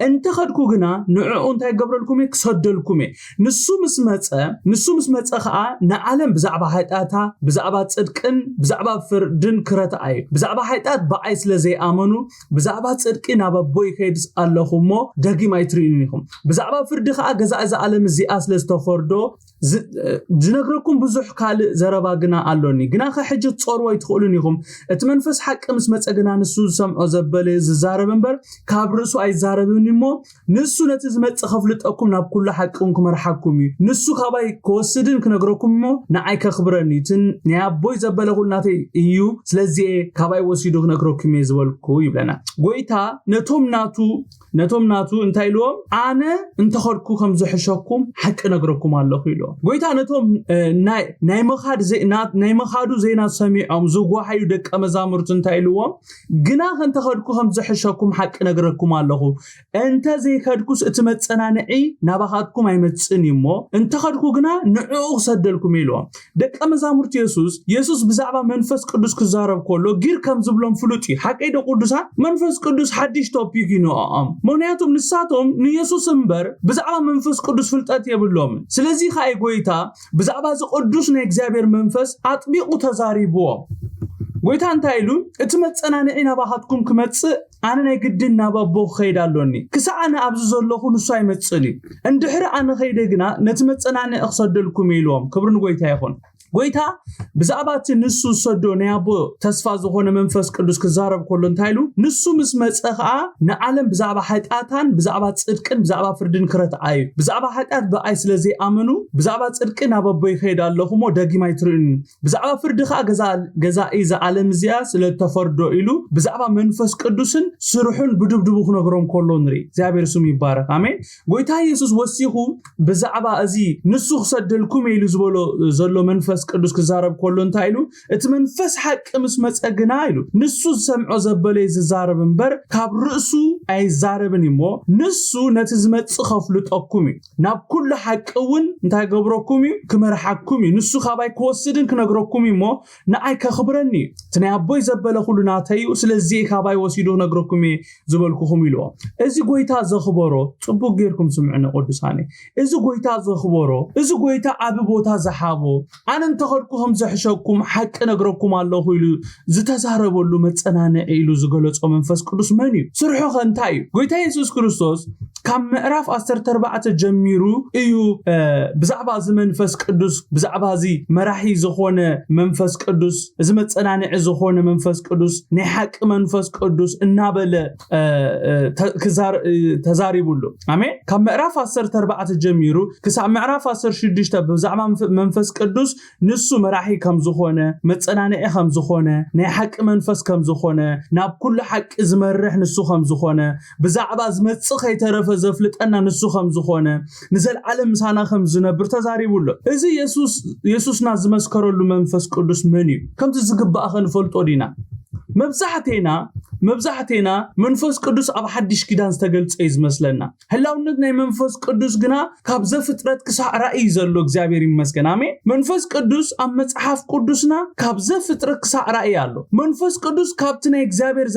እንተኸድኩ ግና ንዕኡ እንታይ ክገብረልኩም እየ? ክሰደልኩም እየ። ንሱ ምስ መጸ፣ ንሱ ምስ መጸ ኸኣ ንዓለም ብዛዕባ ሓጢኣታ፣ ብዛዕባ ጽድቅን ብዛዕባ ፍርድን ክረትኣ እዩ። ብዛዕባ ሓጢኣት ብኣይ ስለ ዘይኣመኑ፣ ብዛዕባ ጽድቂ ናብ ኣቦ ይኸይድ ኣለኹ እሞ ደጊም ኣይትርእዩን ኢኹም። ብዛዕባ ፍርዲ ኸኣ ገዛ እዛ ዓለም እዚኣ ስለ ዝተፈርዶ፣ ዝነግረኩም ብዙሕ ካልእ ዘረባ ግና ኣሎኒ፣ ግናኸ ሕጂ ትጾርዎ ኣይትኽእሉን ኢኹም። እቲ መንፈስ ሓቂ ምስ መጸ ግና ንሱ ዝሰምዖ ዘበለ ዝዛረብ እምበር ካብ ርእሱ ኣይዛረብን እሞ፣ ንሱ ነቲ ዝመጽእ ከፍልጠኩም ናብ ኩሉ ሓቂ እውን ክመርሓኩም እዩ። ንሱ ካባይ ክወስድን ክነግረኩም እሞ ንዓይ ከኽብረኒ እዩ። እቲ ናይ ኣቦይ ዘበለ ኩሉ ናተይ እዩ፣ ስለዚ እየ ካባይ ወሲዱ ክነግረኩም እየ ዝበልኩ ይብለና። ጎይታ ነቶም ናቱ ነቶም ናቱ እንታይ ኢልዎም? ኣነ እንተኸድኩ ከም ዝሕሸኩም ሓቂ ነግረኩም ኣለኹ ኢልዎም። ጎይታ ነቶም ናይ መኻድ ናይ መኻዱ ዜና ሰሚዖም ዝጓሃዩ ደቀ መዛሙርቱ እንታይ ኢልዎም? ግና ከንተኸድኩ ከም ዝሕሸኩም ሓቂ ነግረኩም ኣለኹ። እንተ ዘይከድኩስ እቲ መጸናንዒ ናባኻትኩም ኣይመጽእን እዩ እሞ፣ እንተኸድኩ ግና ንዕኡ ክሰደልኩም ኢልዎም። ደቀ መዛሙርቲ የሱስ፣ የሱስ ብዛዕባ መንፈስ ቅዱስ ክዛረብ ከሎ ጊር ከም ዝብሎም ፍሉጥ እዩ። ሓቀይ ዶ ቅዱሳን? መንፈስ ቅዱስ ሓድሽ ቶፒክ እዩ ንዕኦም። ምኽንያቱም ንሳቶም ንየሱስ እምበር ብዛዕባ መንፈስ ቅዱስ ፍልጠት የብሎምን። ስለዚ ከኣ ጎይታ ብዛዕባ እዚ ቅዱስ ናይ እግዚኣብሔር መንፈስ ኣጥቢቑ ተዛሪብዎም። ጎይታ እንታይ ኢሉ? እቲ መጸናንዒ ናባኻትኩም ክመጽእ ኣነ ናይ ግድን ናብ ኣቦ ክኸይድ ኣሎኒ። ክሳዕ ኣነ ኣብዚ ዘለኹ ንሱ ኣይመጽእን እዩ። እንድሕሪ ኣነ ኸይደ ግና ነቲ መጸናንዒ ክሰደልኩም ኢልዎም። ክብሪ ንጎይታ ይኹን። ጎይታ ብዛዕባ እቲ ንሱ ዝሰዶ ናይ ኣቦ ተስፋ ዝኾነ መንፈስ ቅዱስ ክዛረብ ከሎ እንታይ ኢሉ? ንሱ ምስ መጸ ኸኣ ንዓለም ብዛዕባ ሓጢኣታን ብዛዕባ ጽድቅን ብዛዕባ ፍርድን ክረትዓ እዩ። ብዛዕባ ሓጢኣት ብኣይ ስለ ዘይኣመኑ ብዛዕባ ጽድቂ ናብ ኣቦ ይኸይድ ኣለኹ እሞ ደጊም ኣይትርእዩኒ። ብዛዕባ ፍርዲ ኸኣ ገዛኢ እዛ ዓለም እዚኣ ስለ እተፈርዶ ኢሉ ብዛዕባ መንፈስ ቅዱስን ስርሑን ብድብድቡ ክነግሮም ከሎ ንርኢ። እግዚኣብሔር ስሙ ይባረክ። ኣሜን። ጎይታ የሱስ ወሲኹ ብዛዕባ እዚ ንሱ ክሰደልኩም ኢሉ ዝበሎ ዘሎ መንፈስ ቅዱስ ክዛረብ ከሎ እንታይ ኢሉ? እቲ መንፈስ ሓቂ ምስ መጸ ግና ኢሉ ንሱ ዝሰምዖ ዘበለ ዝዛረብ እምበር ካብ ርእሱ ኣይዛረብን እሞ ንሱ ነቲ ዝመጽእ ከፍልጠኩም እዩ። ናብ ኩሉ ሓቂ እውን እንታይ ገብረኩም እዩ? ክመርሓኩም እዩ። ንሱ ካባይ ክወስድን ክነግረኩም እዩ እሞ ንኣይ ከኽብረኒ እዩ። እቲ ናይ ኣቦይ ዘበለ ኩሉ ናተይ እዩ፣ ስለዚ ካባይ ወሲዱ ክነግረኩም እየ ዝበልኩኹም ኢልዎ። እዚ ጎይታ ዘኽበሮ፣ ጽቡቅ ጌርኩም ስምዑኒ ቅዱሳነይ፣ እዚ ጎይታ ዘኽበሮ፣ እዚ ጎይታ ዓቢ ቦታ ዝሃቦ፣ ኣነ እንተኸድኩ ከም ዘሕሸኩም ሓቂ ነግረኩም ኣለኹ ኢሉ ዝተዛረበሉ መጸናንዒ ኢሉ ዝገለጾ መንፈስ ቅዱስ መን እዩ? ስርሑ ከ እንታይ እዩ? ጎይታ የሱስ ክርስቶስ ካብ ምዕራፍ ዓሰርተ ኣርባዕተ ጀሚሩ እዩ ብዛዕባ እዚ መንፈስ ቅዱስ፣ ብዛዕባ እዚ መራሒ ዝኾነ መንፈስ ቅዱስ፣ እዚ መጸናንዒ ዝኾነ መንፈስ ቅዱስ፣ ናይ ሓቂ መንፈስ ቅዱስ እናበለ ተዛሪቡሉ። ኣሜን። ካብ ምዕራፍ ዓሰርተ ኣርባዕተ ጀሚሩ ክሳብ ምዕራፍ ዓሰርተ ሽዱሽተ ብዛዕባ መንፈስ ቅዱስ ንሱ መራሒ ከም ዝኾነ፣ መጸናንዒ ከም ዝኾነ፣ ናይ ሓቂ መንፈስ ከም ዝኾነ፣ ናብ ኩሉ ሓቂ ዝመርሕ ንሱ ከም ዝኾነ፣ ብዛዕባ ዝመጽእ ከይተረፈ ዘፍልጠና ንሱ ከም ዝኾነ፣ ንዘለዓለም ምሳና ከም ዝነብር ተዛሪቡ ኣሎ። እዚ የሱስና ዝመስከረሉ መንፈስ ቅዱስ መን እዩ? ከምቲ ዝግባእ ከንፈልጦ ዲና? መብዛሕቴና መብዛሕቴና መንፈስ ቅዱስ ኣብ ሓድሽ ኪዳን ዝተገልጸ እዩ ዝመስለና። ህላውነት ናይ መንፈስ ቅዱስ ግና ካብ ዘፍጥረት ክሳዕ ራእይ ዘሎ እግዚኣብሔር ይመስገን። ኣሜን። መንፈስ ቅዱስ ኣብ መጽሓፍ ቅዱስና ካብ ዘፍጥረት ክሳዕ ራእይ ኣሎ። መንፈስ ቅዱስ ካብቲ ናይ እግዚኣብሔር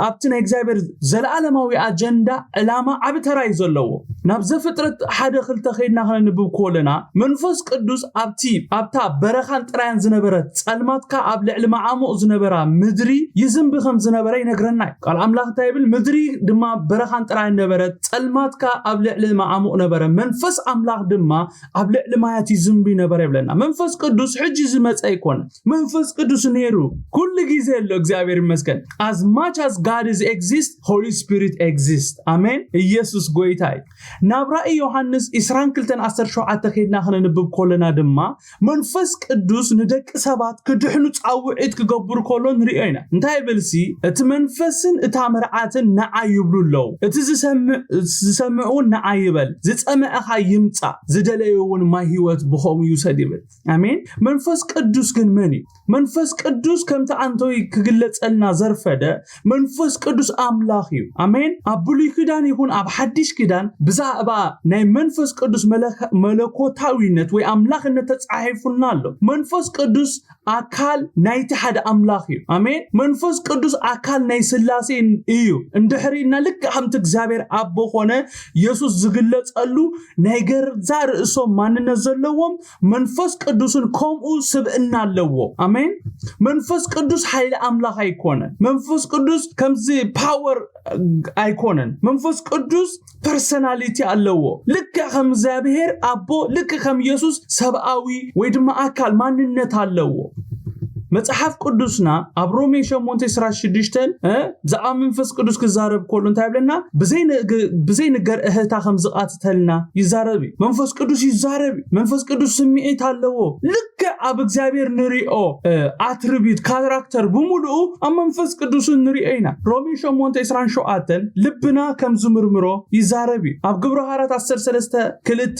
ኣብቲ ናይ እግዚኣብሔር ዘለዓለማዊ ኣጀንዳ ዕላማ ዓቢ ተራ እዩ ዘለዎ። ናብ ዘፍጥረት ሓደ ክልተ ከይድና ከነንብብ ከለና መንፈስ ቅዱስ ኣብቲ ኣብታ በረኻን ጥራያን ዝነበረት ጸልማትካ ኣብ ልዕሊ መዓሙቕ ዝነበራ ምድሪ ይዝንቢ ከም ዝነበረ ይነግረና እዩ። ቃል ኣምላኽ እንታይ ይብል? ምድሪ ድማ በረኻን ጥራያን ነበረት፣ ጸልማትካ ኣብ ልዕሊ መዓሙቕ ነበረ፣ መንፈስ ኣምላኽ ድማ ኣብ ልዕሊ ማያት ይዝንቢ ነበረ ይብለና። መንፈስ ቅዱስ ሕጂ ዝመጸ ኣይኮነ። መንፈስ ቅዱስ ነይሩ፣ ኩሉ ግዜ ኣሎ። እግዚኣብሔር ይመስገን። As much as God is exist, Holy Spirit exist. ኣሜን። ኢየሱስ ጎይታ እዩ። ናብ ራእይ ዮሃንስ ዕስራን ክልተን ዓሰርተ ሸውዓተ ከይድና ክነንብብ ከለና ድማ መንፈስ ቅዱስ ንደቂ ሰባት ክድሕኑ ጻውዒት ክገብር ከሎ ንርእዮ ኢና። እንታይ ይብልሲ? እቲ መንፈስን እታ መርዓትን ንዓይ ይብሉ ኣለዉ። እቲ ዝሰምዕ እውን ንዓይ ይበል። ዝጸመዐኻ ይምጻእ፣ ዝደለየ እውን ማይ ህይወት ብኸምኡ ይውሰድ ይብል። ኣሜን። መንፈስ ቅዱስ ግን መን እዩ? መንፈስ ቅዱስ ከምቲ ኣንቶይ ክግለጸልና ዘርፈደ መንፈስ ቅዱስ ኣምላኽ እዩ። ኣሜን። ኣብ ብሉይ ኪዳን ይኹን ኣብ ሓድሽ ኪዳን ብዛዕባ ናይ መንፈስ ቅዱስ መለኮታዊነት ወይ ኣምላኽነት ተጻሒፉልና ኣሎ። መንፈስ ቅዱስ ኣካል ናይቲ ሓደ ኣምላኽ እዩ። ኣሜን። መንፈስ ቅዱስ ኣካል ናይ ስላሴ እዩ። እንድሕሪና ልክዕ ከምቲ እግዚኣብሔር ኣቦ ኮነ፣ የሱስ ዝግለጸሉ ናይ ገዛ ርእሶም ማንነት ዘለዎም መንፈስ ቅዱስን ከምኡ ስብእና ኣለዎ። ኣሜን። መንፈስ ቅዱስ ሓይሊ ኣምላኽ ኣይኮነን። መንፈስ ቅዱስ ከምዚ ፓወር ኣይኮነን። መንፈስ ቅዱስ ፐርሰናሊቲ ኣለዎ። ልክዕ ከም እግዚኣብሔር ኣቦ፣ ልክዕ ከም የሱስ ሰብኣዊ ወይ ድማ ኣካል ማንነት ኣለዎ። መጽሓፍ ቅዱስና ኣብ ሮሜ ሸሞንተ ዕስራን ሽዱሽተን ብዛዕባ መንፈስ ቅዱስ ክዛረብ ከሎ እንታይ ይብለና? ብዘይንገር እህታ ከም ዝቃትተልና ይዛረብ እዩ። መንፈስ ቅዱስ ይዛረብ እዩ። መንፈስ ቅዱስ ስምዒት ኣለዎ። ልክዕ ኣብ እግዚኣብሔር ንሪኦ ኣትሪቢዩት ካራክተር ብምሉኡ ኣብ መንፈስ ቅዱስ ንሪኦ ኢና። ሮሜ ሸሞንተ ዕስራን ሸውዓተን ልብና ከም ዝምርምሮ ይዛረብ እዩ። ኣብ ግብረ ሃዋርያት ዓሰርተ ሰለስተ ክልተ፣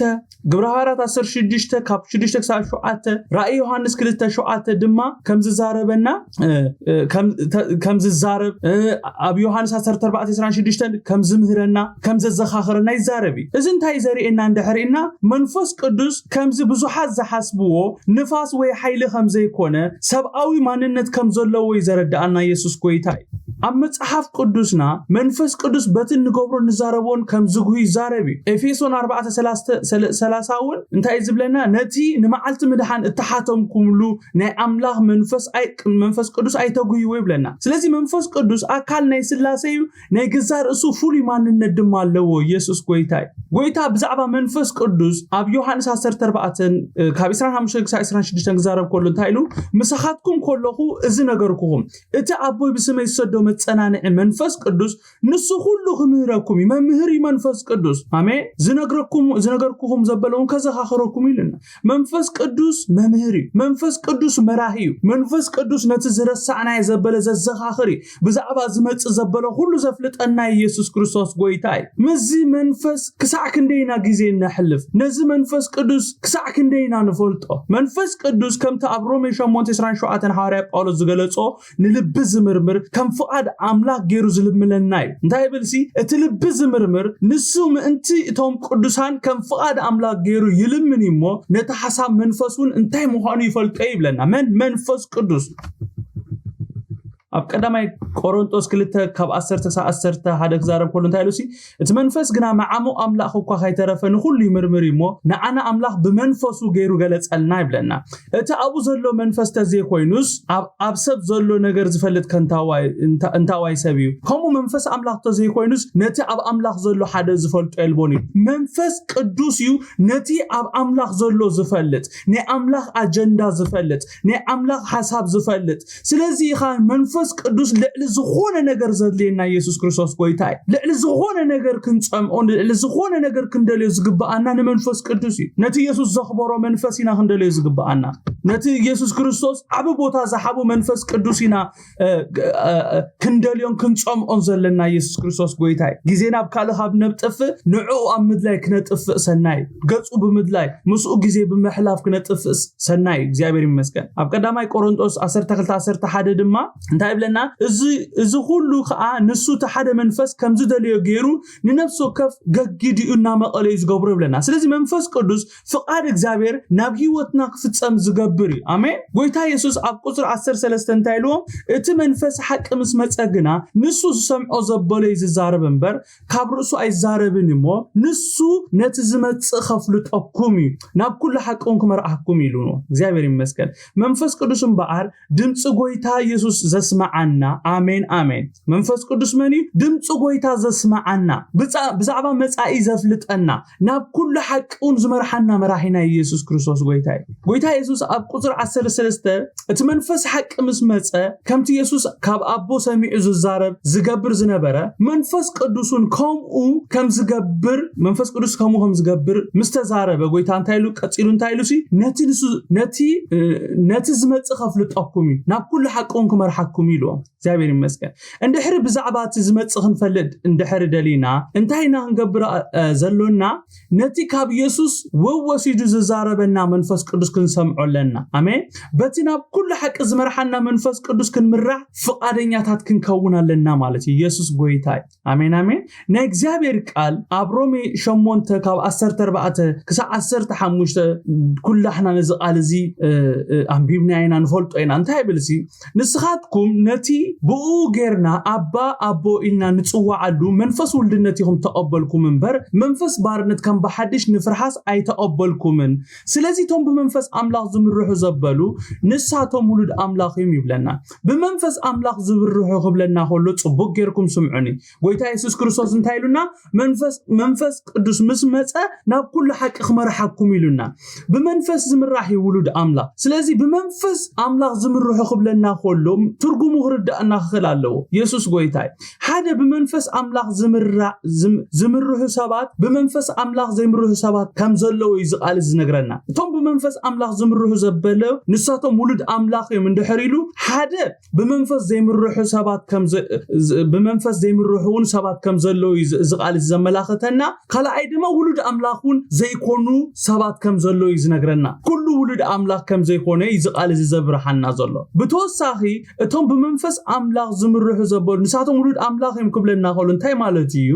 ግብረ ሃዋርያት ዓሰርተ ሽዱሽተ ካብ ሽዱሽተ ክሳብ ሸውዓተ፣ ራእይ ዮሃንስ ክልተ ሸውዓተ ድማ ከም ዝዛረበና ከም ዝዛረብ፣ ኣብ ዮሃንስ ዓሰርተ ኣርባዕተ ዕስራን ሽዱሽተን ከም ዝምህረና ከም ዘዘኻኽረና ይዛረብ እዩ። እዚ እንታይ ዘርእየና እንድሕሪና መንፈስ ቅዱስ ከምዚ ብዙሓት ዝሓስብዎ ንፋስ ወይ ሓይሊ ከም ዘይኮነ ሰብኣዊ ማንነት ከም ዘለዎ እዩ ዘረድኣና የሱስ ጎይታ እዩ። ኣብ መጽሓፍ ቅዱስና መንፈስ ቅዱስ በቲ ንገብሮ ንዛረቦን ከም ዝጉህ ይዛረብ እዩ። ኤፌሶን ኣርባዕተ ሰላሳ እውን እንታይ እዩ ዝብለና? ነቲ ንመዓልቲ ምድሓን እተሓተምኩምሉ ናይ ኣምላኽ መንፈስ ኣይ- መንፈስ ቅዱስ ኣይተጉህይዎ ይብለና። ስለዚ መንፈስ ቅዱስ ኣካል ናይ ስላሴ እዩ። ናይ ገዛ ርእሱ ፍሉይ ማንነት ድማ ኣለዎ። ኢየሱስ ጎይታ እዩ። ጎይታ ብዛዕባ መንፈስ ቅዱስ ኣብ ዮሃንስ ዓሰርተ ኣርባዕተ ካብ ዕስራን ሓሙሽተን ክሳብ ዕስራን ሽዱሽተን ክዛረብ ከሎ እንታይ ኢሉ? ምሳኻትኩም ከለኹ እዚ ነገርኩኹም፣ እቲ ኣቦይ ብስመይ ዝሰዶ መጸናንዒ መንፈስ ቅዱስ ንሱ ኩሉ ክምህረኩም እዩ። መምህር እዩ መንፈስ ቅዱስ። ኣሜን። ዝነግረኩም ዝነገርኩኹም ዘበለውን ከዘኻኽረኩም ኢሉና። መንፈስ ቅዱስ መምህር እዩ። መንፈስ ቅዱስ መራሂ እዩ። መንፈስ ቅዱስ ነቲ ዝረሳዕናዮ ዘበለ ዘዘኻኽር እዩ። ብዛዕባ ዝመጽእ ዘበለ ኩሉ ዘፍልጠና ኢየሱስ ክርስቶስ ጎይታ እዩ። ምስዚ መንፈስ ክሳዕ ክንደይና ግዜ ነሕልፍ? ነዚ መንፈስ ቅዱስ ክሳዕ ክንደይና ንፈልጦ? መንፈስ ቅዱስ ከምቲ ኣብ ሮሜ ሸሞንተ ዕስራን ሸውዓተን ሓዋርያ ጳውሎስ ዝገለጾ ንልቢ ዝምርምር ከም ፍቓድ ኣምላኽ ገይሩ ዝልምለና እዩ። እንታይ ይብል ሲ? እቲ ልቢ ዝምርምር ንሱ ምእንቲ እቶም ቅዱሳን ከም ፍቓድ ኣምላኽ ገይሩ ይልምን እዩ እሞ ነቲ ሓሳብ መንፈስ እውን እንታይ ምዃኑ ይፈልጦ እዩ ይብለና። መን? መንፈስ ቅዱስ። ኣብ ቀዳማይ ቆሮንጦስ ክልተ ካብ ዓሰርተ ክሳብ ዓሰርተ ሓደ ክዛረብ ከሎ እንታይ ኢሉ ሲ? እቲ መንፈስ ግና መዓሙቕ ኣምላኽ እኳ ከይተረፈ ንኹሉ ይምርምር እዩ እሞ ንዓና ኣምላኽ ብመንፈሱ ገይሩ ገለጸልና ይብለና። እቲ ኣብኡ ዘሎ መንፈስ ተዘይኮይኑስ ኣብ ኣብ ሰብ ዘሎ ነገር ዝፈልጥ ከንታዋይ እንታዋይ ሰብ እዩ። ከምኡ መንፈስ ኣምላኽ ተዘይኮይኑስ ነቲ ኣብ ኣምላኽ ዘሎ ሓደ ዝፈልጦ የልቦን እዩ። መንፈስ ቅዱስ እዩ ነቲ ኣብ ኣምላኽ ዘሎ ዝፈልጥ፣ ናይ ኣምላኽ ኣጀንዳ ዝፈልጥ፣ ናይ ኣምላኽ ሓሳብ ዝፈልጥ። ስለዚ ኢኻ መንፈስ ቅዱስ ልዕሊ ዝኾነ ነገር ዘድልየና ኢየሱስ ክርስቶስ ጎይታ እዩ። ልዕሊ ዝኾነ ነገር ክንጸምኦ፣ ልዕሊ ዝኾነ ነገር ክንደልዮ ዝግብኣና ንመንፈስ ቅዱስ እዩ። ነቲ ኢየሱስ ዘኽበሮ መንፈስ ኢና ክንደልዮ ዝግብኣና። ነቲ ኢየሱስ ክርስቶስ ዓቢ ቦታ ዝሓቦ መንፈስ ቅዱስ ኢና ክንደልዮን ክንጸምኦን ዘለና ኢየሱስ ክርስቶስ ጎይታ እዩ። ግዜ ናብ ካልእ ካብ ነጥፍእ ንዕኡ ኣብ ምድላይ ክነጥፍእ ሰናይ እዩ። ገጹ ብምድላይ ምስኡ ግዜ ብምሕላፍ ክነጥፍእ ሰናይ እዩ። እግዚኣብሔር ይመስገን። ኣብ ቀዳማይ ቆሮንጦስ ዓሰርተ ክልተ ዓሰርተ ሓደ ድማ እንታይ ይብለና? እዚ ኩሉ ከዓ ንሱ እቲ ሓደ መንፈስ ከምዝደለዮ ገይሩ ንነፍሲ ወከፍ ገጊዱ እዩ እናመቐለ እዩ ዝገብሮ ይብለና። ስለዚ መንፈስ ቅዱስ ፍቓድ እግዚኣብሔር ናብ ህይወትና ክፍጸም ዝገብር እዩ። ኣሜን። ጎይታ የሱስ ኣብ ቁጽሪ ዓሰርተ ሰለስተ እንታይ ኢልዎም? እቲ መንፈስ ሓቂ ምስ መጸ ግና ንሱ ዝሰምዖ ዘበሎ እዩ ዝዛረብ እምበር ካብ ርእሱ ኣይዛረብን እሞ ንሱ ነቲ ዝመጽእ ከፍልጠኩም እዩ፣ ናብ ኩሉ ሓቂ እውን ክመርዓኩም ኢሉ። እግዚኣብሔር ይመስገን። መንፈስ ቅዱስ እምበኣር ድምፂ ጎይታ ኢየሱስ ዘስመዓና። ኣሜን ኣሜን። መንፈስ ቅዱስ መን እዩ? ድምፂ ጎይታ ዘስመዓና፣ ብዛዕባ መፃኢ ዘፍልጠና፣ ናብ ኩሉ ሓቂ እውን ዝመርሓና መራሒና ኢየሱስ ክርስቶስ ጎይታ እዩ። ጎይታ ኢየሱስ ኣብ ቁፅሪ ዓሰርተ ሰለስተ እቲ መንፈስ ሓቂ ምስ መፀ ከምቲ ኢየሱስ ካብ ኣቦ ሰሚዑ ዝዛረብ ዝገብር ዝነበረ መንፈስ ቅዱስን ከምኡ ከም ዝገብር መንፈስ ቅዱስ ከምኡ ከም ዝገብር ምስ ተዛረበ ጎይታ እንታይ ኢሉ ቀፂሉ እንታይ ኢሉ ሲ ነቲ ንሱ ነቲ ነቲ ዝመጽእ ከፍልጠኩም እዩ ናብ ኩሉ ሓቂ እውን ክመርሓኩም እዩ ኢልዎም። እግዚኣብሔር ይመስገን። እንድሕሪ ብዛዕባ እቲ ዝመጽእ ክንፈልጥ እንድሕሪ ደሊና እንታይ ኢና ክንገብር ዘሎና? ነቲ ካብ ኢየሱስ ወወሲዱ ዝዛረበና መንፈስ ቅዱስ ክንሰምዖ ኣለና። ኣሜን። በቲ ናብ ኩሉ ሓቂ ዝመርሓና መንፈስ ቅዱስ ክንምራሕ ፍቓደኛታት ክንከውን ኣለና ማለት እዩ። ኢየሱስ ጎይታ እዩ። ኣሜን ኣሜን። ናይ እግዚኣብሔር ቃል ኣብ ሮሜ ሸሞንተ ካብ ዓሰርተ ኣርባዕተ ክሳብ ዓሰርተ ሓሙሽተ ኩላሕና ነዚ ቃል እዚ ኣንቢብና ኢና ንፈልጦ ኢና። እንታይ ይብል ሲ ንስኻትኩም ነቲ ብኡ ጌርና ኣባ ኣቦ ኢልና ንጽዋዓሉ መንፈስ ውልድነት ኢኹም ተቐበልኩም እምበር መንፈስ ባርነት ከም ብሓድሽ ንፍርሃስ ኣይተቐበልኩምን። ስለዚ እቶም ብመንፈስ ኣምላኽ ዝምርሑ ዘበሉ ንሳቶም ውሉድ ኣምላኽ እዮም ይብለና። ብመንፈስ ኣምላኽ ዝምርሑ ክብለና ከሎ ጽቡቅ ጌርኩም ስምዑኒ። ጎይታ የሱስ ክርስቶስ እንታይ ኢሉና? መንፈስ መንፈስ ቅዱስ ምስ መጸ ናብ ኩሉ ሓቂ ክመርሓኩም ኢሉና። ብመንፈስ ዝምራሕ እዩ ውሉድ ኣምላኽ። ስለዚ ብመንፈስ ኣምላኽ ዝምርሑ ክብለና ከሎ ትርጉሙ ክርዳእና ክኽእል ኣለዎ። የሱስ ጎይታ እዩ። ሓደ ብመንፈስ ኣምላኽ ዝምራ ዝም- ዝምርሑ ሰባት ብመንፈስ ኣምላኽ ዘይምርሑ ሰባት ከም ዘለዉ እዩ እዚ ቃል እዚ ዝነግረና። እቶም ብመንፈስ ኣምላኽ ዝምርሑ ዘበለ ንሳቶም ውሉድ ኣምላኽ እዮም እንድሕር ኢሉ ሓደ ብመንፈስ ዘይምርሑ ሰባት ከም ዘ- ዝ- ብመንፈስ ዘይምርሑ እውን ሰባት ከም ዘለዉ እዩ እዚ- እዚ ቃል እዚ ዘመላኽተና። ካልኣይ ድማ ውሉድ ኣምላኽ እውን ዘይኮኑ ሰባት ከም ዘለዉ እዩ ዝነግረና። ኩሉ ውሉድ ኣምላኽ ከም ዘይኮነ እዩ እዚ ቃል እዚ ዘብርሃና ዘሎ። ብተወሳኺ እቶም ብመንፈስ ኣምላኽ ዝምርሑ ዘበሉ ንሳቶም ውሉድ ኣምላኽ እዮም ክብለና ከሎ እንታይ ማለት እዩ?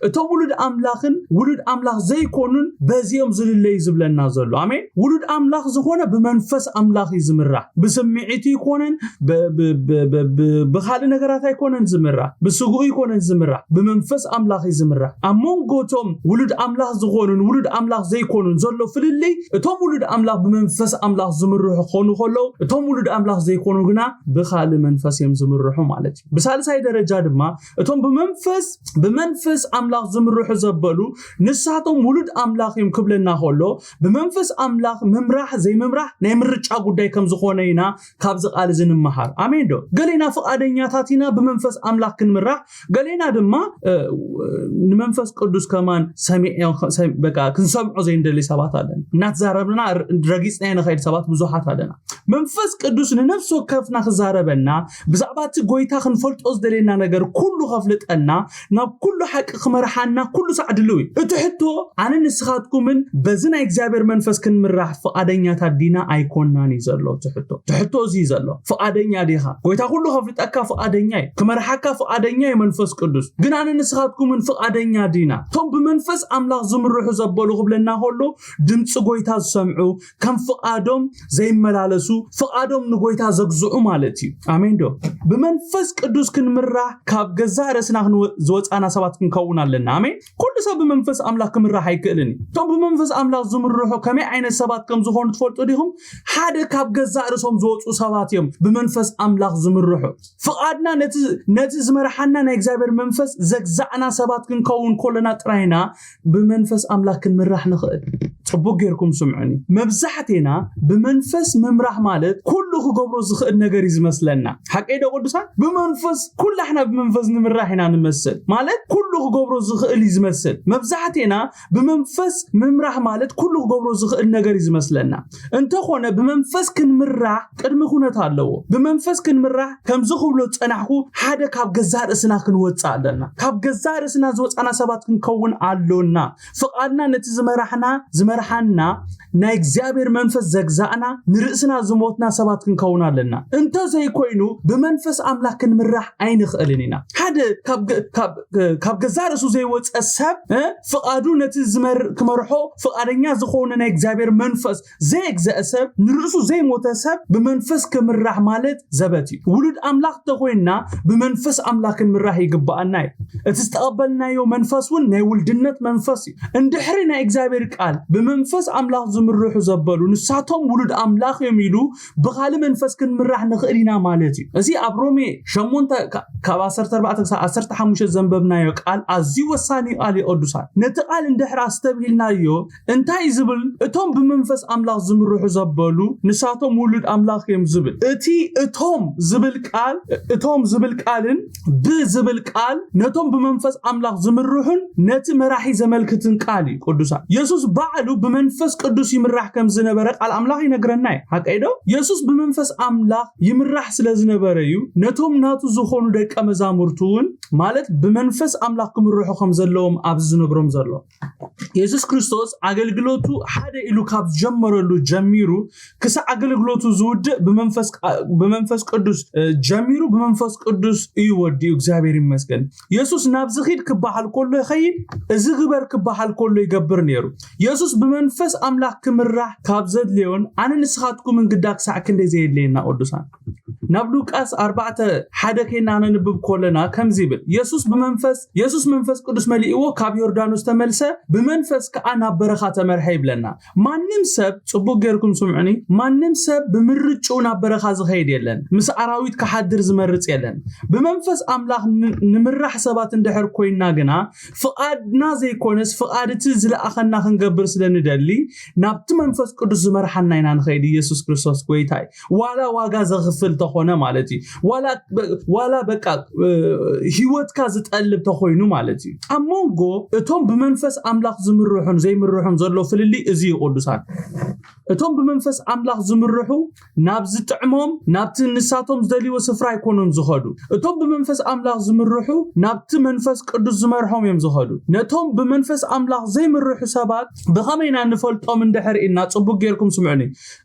እቶም ውሉድ ኣምላኽን ውሉድ ኣምላኽ ዘይኮኑን በዚኦም ዝልለዩ ዝብለና ዘሎ። ኣሜን። ውሉድ ኣምላኽ ዝኾነ ብመንፈስ ኣምላኽ እዩ ዝምራሕ። ብስምዒቱ ይኮነን፣ ብ- ብ- ብ- ብ- ብ- ብኻልእ ነገራት ኣይኮነን ዝምራሕ፣ ብስግኡ ይኮነን ዝምራሕ፣ ብመንፈስ ኣምላኽ እዩ ዝምራሕ። ኣብ መንጎ እቶም ውሉድ ኣምላኽ ዝኾኑን ውሉድ ኣምላኽ ዘይኮኑን ዘሎ ፍልልይ፣ እቶም ውሉድ ኣምላኽ ብመንፈስ ኣምላኽ ዝምርሑ ክኾኑ ከለዉ፣ እቶም ውሉድ ኣምላኽ ዘይኮኑ ግና ብኻልእ መንፈስ እዮም ዝምርሑ ማለት እዩ። ብሳልሳይ ደረጃ ድማ እቶም ብመንፈስ ብመንፈስ ኣምላኽ ዝምርሑ ዘበሉ ንሳቶም ውሉድ ኣምላኽ እዮም ክብለና ከሎ ብመንፈስ ኣምላኽ ምምራሕ ዘይምምራሕ ናይ ምርጫ ጉዳይ ከም ዝኾነ ኢና ካብዚ ቃል እዚ ንምሃር። ኣሜን ዶ? ገሌና ፍቓደኛታት ኢና ብመንፈስ ኣምላኽ ክንምራሕ፣ ገሌና ድማ እ፣ ንመንፈስ ቅዱስ ከማን ሰሚዕ በቃ ክንሰምዖ ዘይንደሊ ሰባት ኣለና። እናተዛረብና ረጊፅና ንኸይድ ሰባት ብዙሓት ኣለና። መንፈስ ቅዱስ ንነፍሲ ወከፍና ክዛረበና ብዛዕባ እቲ ጎይታ ክንፈልጦ ዝደለየና ነገር ኩሉ ከፍልጠና ናብ ኩሉ ሓቂ ክመርሓና ኩሉ ሳዕ ድልው እዩ። እቲ ሕቶ ኣነ ንስኻትኩምን በዚ ናይ እግዚኣብሔር መንፈስ ክንምራሕ ፍቓደኛታት ዲና ኣይኮናን እዩ ዘሎ እቲ ሕቶ። እቲ ሕቶ እዚ እዩ ዘሎ። ፍቓደኛ ዲኻ? ጎይታ ኩሉ ከፍልጠካ ፍቓደኛ እዩ። ክመርሓካ ፍቓደኛ እዩ መንፈስ ቅዱስ። ግን ኣነ ንስኻትኩምን ፍቓደኛ ዲና? እቶም ብመንፈስ ኣምላኽ ዝምርሑ ዘበሉ ክብለና ከሎ ድምፂ ጎይታ ዝሰምዑ ከም ፍቓዶም ዘይመላለሱ ፍቓዶም ንጎይታ ዘግዝዑ ማለት እዩ። ኣሜን ዶ? ብመንፈስ ቅዱስ ክንምራሕ ካብ ገዛእ ርእስና ዝወፃና ሰባት ክንከውን ኣለና። ኣሜን። ኩሉ ሰብ ብመንፈስ ኣምላኽ ክምራሕ ኣይክእልን እዩ። እቶም ብመንፈስ ኣምላኽ ዝምርሑ ከመይ ዓይነት ሰባት ከም ዝኾኑ ትፈልጡ ዲኹም? ሓደ ካብ ገዛእ ርእሶም ዝወፁ ሰባት እዮም ብመንፈስ ኣምላኽ ዝምርሑ። ፍቓድና ነቲ ዝመርሓና ናይ እግዚኣብሔር መንፈስ ዘግዛዕና ሰባት ክንከውን ከለና ጥራይና ብመንፈስ ኣምላኽ ክንምራሕ ንኽእል። ፅቡቅ ጌርኩም ስምዑኒ። መብዛሕቴና ብመንፈስ ምምራሕ ማለት ኩሉ ክገብሮ ዝኽእል ነገር እዩ ዝመስለና። ሓቀይ ዶ ቅዱሳን? ብመንፈስ ኩላሕና ብመንፈስ ንምራሕ ኢና ንመስል። ማለት ኩሉ ክገብሮ ዝኽእል እዩ ዝመስል። መብዛሕቴና ብመንፈስ ምምራሕ ማለት ኩሉ ክገብሮ ዝኽእል ነገር እዩ ዝመስለና። እንተኾነ ብመንፈስ ክንምራሕ ቅድሚ ኩነት ኣለዎ። ብመንፈስ ክንምራሕ ከምዚ ክብሎ ዝጸናሕኩ ሓደ ካብ ገዛእ ርእስና ክንወጽእ ኣለና። ካብ ገዛእ ርእስና ዝወጻና ሰባት ክንከውን ኣሎና። ፍቓድና ነቲ ዝመራሕና ዝመርሓና ናይ እግዚኣብሔር መንፈስ ዘግዛእና ንርእስና ዝሞትና ሰባት ክንከውን ኣለና። እንተዘይኮይኑ ብመንፈስ ኣምላኽ ክንምራሕ ኣይንኽእልን ኢና። ሓደ ካብ ገዛእ ርእሱ ዘይወፀ ሰብ ፍቓዱ ነቲ ዝመር ክመርሖ ፍቓደኛ ዝኾነ ናይ እግዚኣብሔር መንፈስ ዘየግዘአ ሰብ ንርእሱ ዘይሞተ ሰብ ብመንፈስ ክምራሕ ማለት ዘበት እዩ። ውሉድ ኣምላኽ እንተኾይንና ብመንፈስ ኣምላኽ ክንምራሕ ይግብኣና እዩ። እቲ ዝተቐበልናዮ መንፈስ እውን ናይ ውልድነት መንፈስ እዩ። እንድሕሪ ናይ እግዚኣብሔር ቃል ብመንፈስ ኣምላኽ ዝምርሑ ዘበሉ ንሳቶም ውሉድ ኣምላኽ እዮም ኢሉ ብኻልእ መንፈስ ክንምራሕ ንኽእል ኢና ማለት እዩ። እዚ ኣብ ሮሜ ሸሞንተ ካብ ዓሰርተ ኣርባዕተ ክሳብ ዓሰርተ ሓሙሽተ ዘንበብናዮ ቃል ኣዝዩ ወሳኒ ቃል እዩ። ቅዱሳን ነቲ ቃል እንድሕር ኣስተብሂልናዮ እንታይ ዝብል እቶም ብመንፈስ ኣምላኽ ዝምርሑ ዘበሉ ንሳቶም ውሉድ ኣምላኽ እዮም ዝብል። እቲ እቶም ዝብል ቃል እቶም ዝብል ቃልን ብዝብል ቃል ነቶም ብመንፈስ ኣምላኽ ዝምርሑን ነቲ መራሒ ዘመልክትን ቃል እዩ። ቅዱሳን የሱስ ባዕሉ ብመንፈስ ቅዱስ ይምራሕ ከም ዝነበረ ቃል ኣምላኽ ይነግረና እዩ። ሓቀይ ዶ? የሱስ ብመንፈስ ኣምላኽ ይምራሕ ስለ ዝነበረ እዩ ነቶም ናቱ ዝኾኑ ደቀ መዛሙርቱ እውን ማለት ብመንፈስ ኣምላኽ ክምርሑ ከም ዘለዎም ኣብዚ ዝነግሮም ዘሎ። የሱስ ክርስቶስ ኣገልግሎቱ ሓደ ኢሉ ካብ ዝጀመረሉ ጀሚሩ ክሳዕ ኣገልግሎቱ ዝውድእ ብመንፈስ ቅዱስ ጀሚሩ ብመንፈስ ቅዱስ እዩ ወዲኡ። እግዚኣብሔር ይመስገን። የሱስ ናብዚ ኺድ ክበሃል ከሎ ይኸይድ፣ እዚ ግበር ክበሃል ከሎ ይገብር ነይሩ። የሱስ ብመንፈስ ኣምላኽ ክምራሕ ካብ ዘድልዮን ኣነ ንስኻትኩምን ግዳ ክሳዕ ክንደይ ዘየድልየና ቅዱሳን ናብ ሉቃስ ኣርባዕተ ሓደ ከይና ነንብብ ከለና ከምዚ ይብል፣ የሱስ ብመንፈስ የሱስ መንፈስ ቅዱስ መሊእዎ ካብ ዮርዳኖስ ተመልሰ፣ ብመንፈስ ከዓ ናብ በረኻ ተመርሐ ይብለና። ማንም ሰብ፣ ጽቡቅ ጌርኩም ስምዑኒ፣ ማንም ሰብ ብምርጭኡ ናብ በረኻ ዝኸይድ የለን፣ ምስ ኣራዊት ክሓድር ዝመርጽ የለን። ብመንፈስ ኣምላኽ ንምራሕ ሰባት እንድሕር ኮይና ግና፣ ፍቓድና ዘይኮነስ ፍቓድ እቲ ዝለኣኸና ክንገብር ስለ ንደሊ፣ ናብቲ መንፈስ ቅዱስ ዝመርሓና ኢና ንኸይድ። ኢየሱስ ክርስቶስ ጎይታ እዩ። ዋላ ዋጋ ዘኽፍል ተኾነ ማለት እዩ። ዋላ በቃ ህይወትካ ዝጠልብ ተኾይኑ ማለት እዩ። ኣብ መንጎ እቶም ብመንፈስ ኣምላኽ ዝምርሑን ዘይምርሑን ዘሎ ፍልልይ እዚ እዩ። ቅዱሳን፣ እቶም ብመንፈስ ኣምላኽ ዝምርሑ ናብ ዝጥዕሞም፣ ናብቲ ንሳቶም ዝደልይዎ ስፍራ ኣይኮኑን ዝኸዱ። እቶም ብመንፈስ ኣምላኽ ዝምርሑ ናብቲ መንፈስ ቅዱስ ዝመርሖም እዮም ዝኸዱ። ነቶም ብመንፈስ ኣምላኽ ዘይምርሑ ሰባት ብኸመይ ኢና ንፈልጦም እንድሕር ኢልና፣ ጽቡቅ ጌርኩም ስምዑኒ።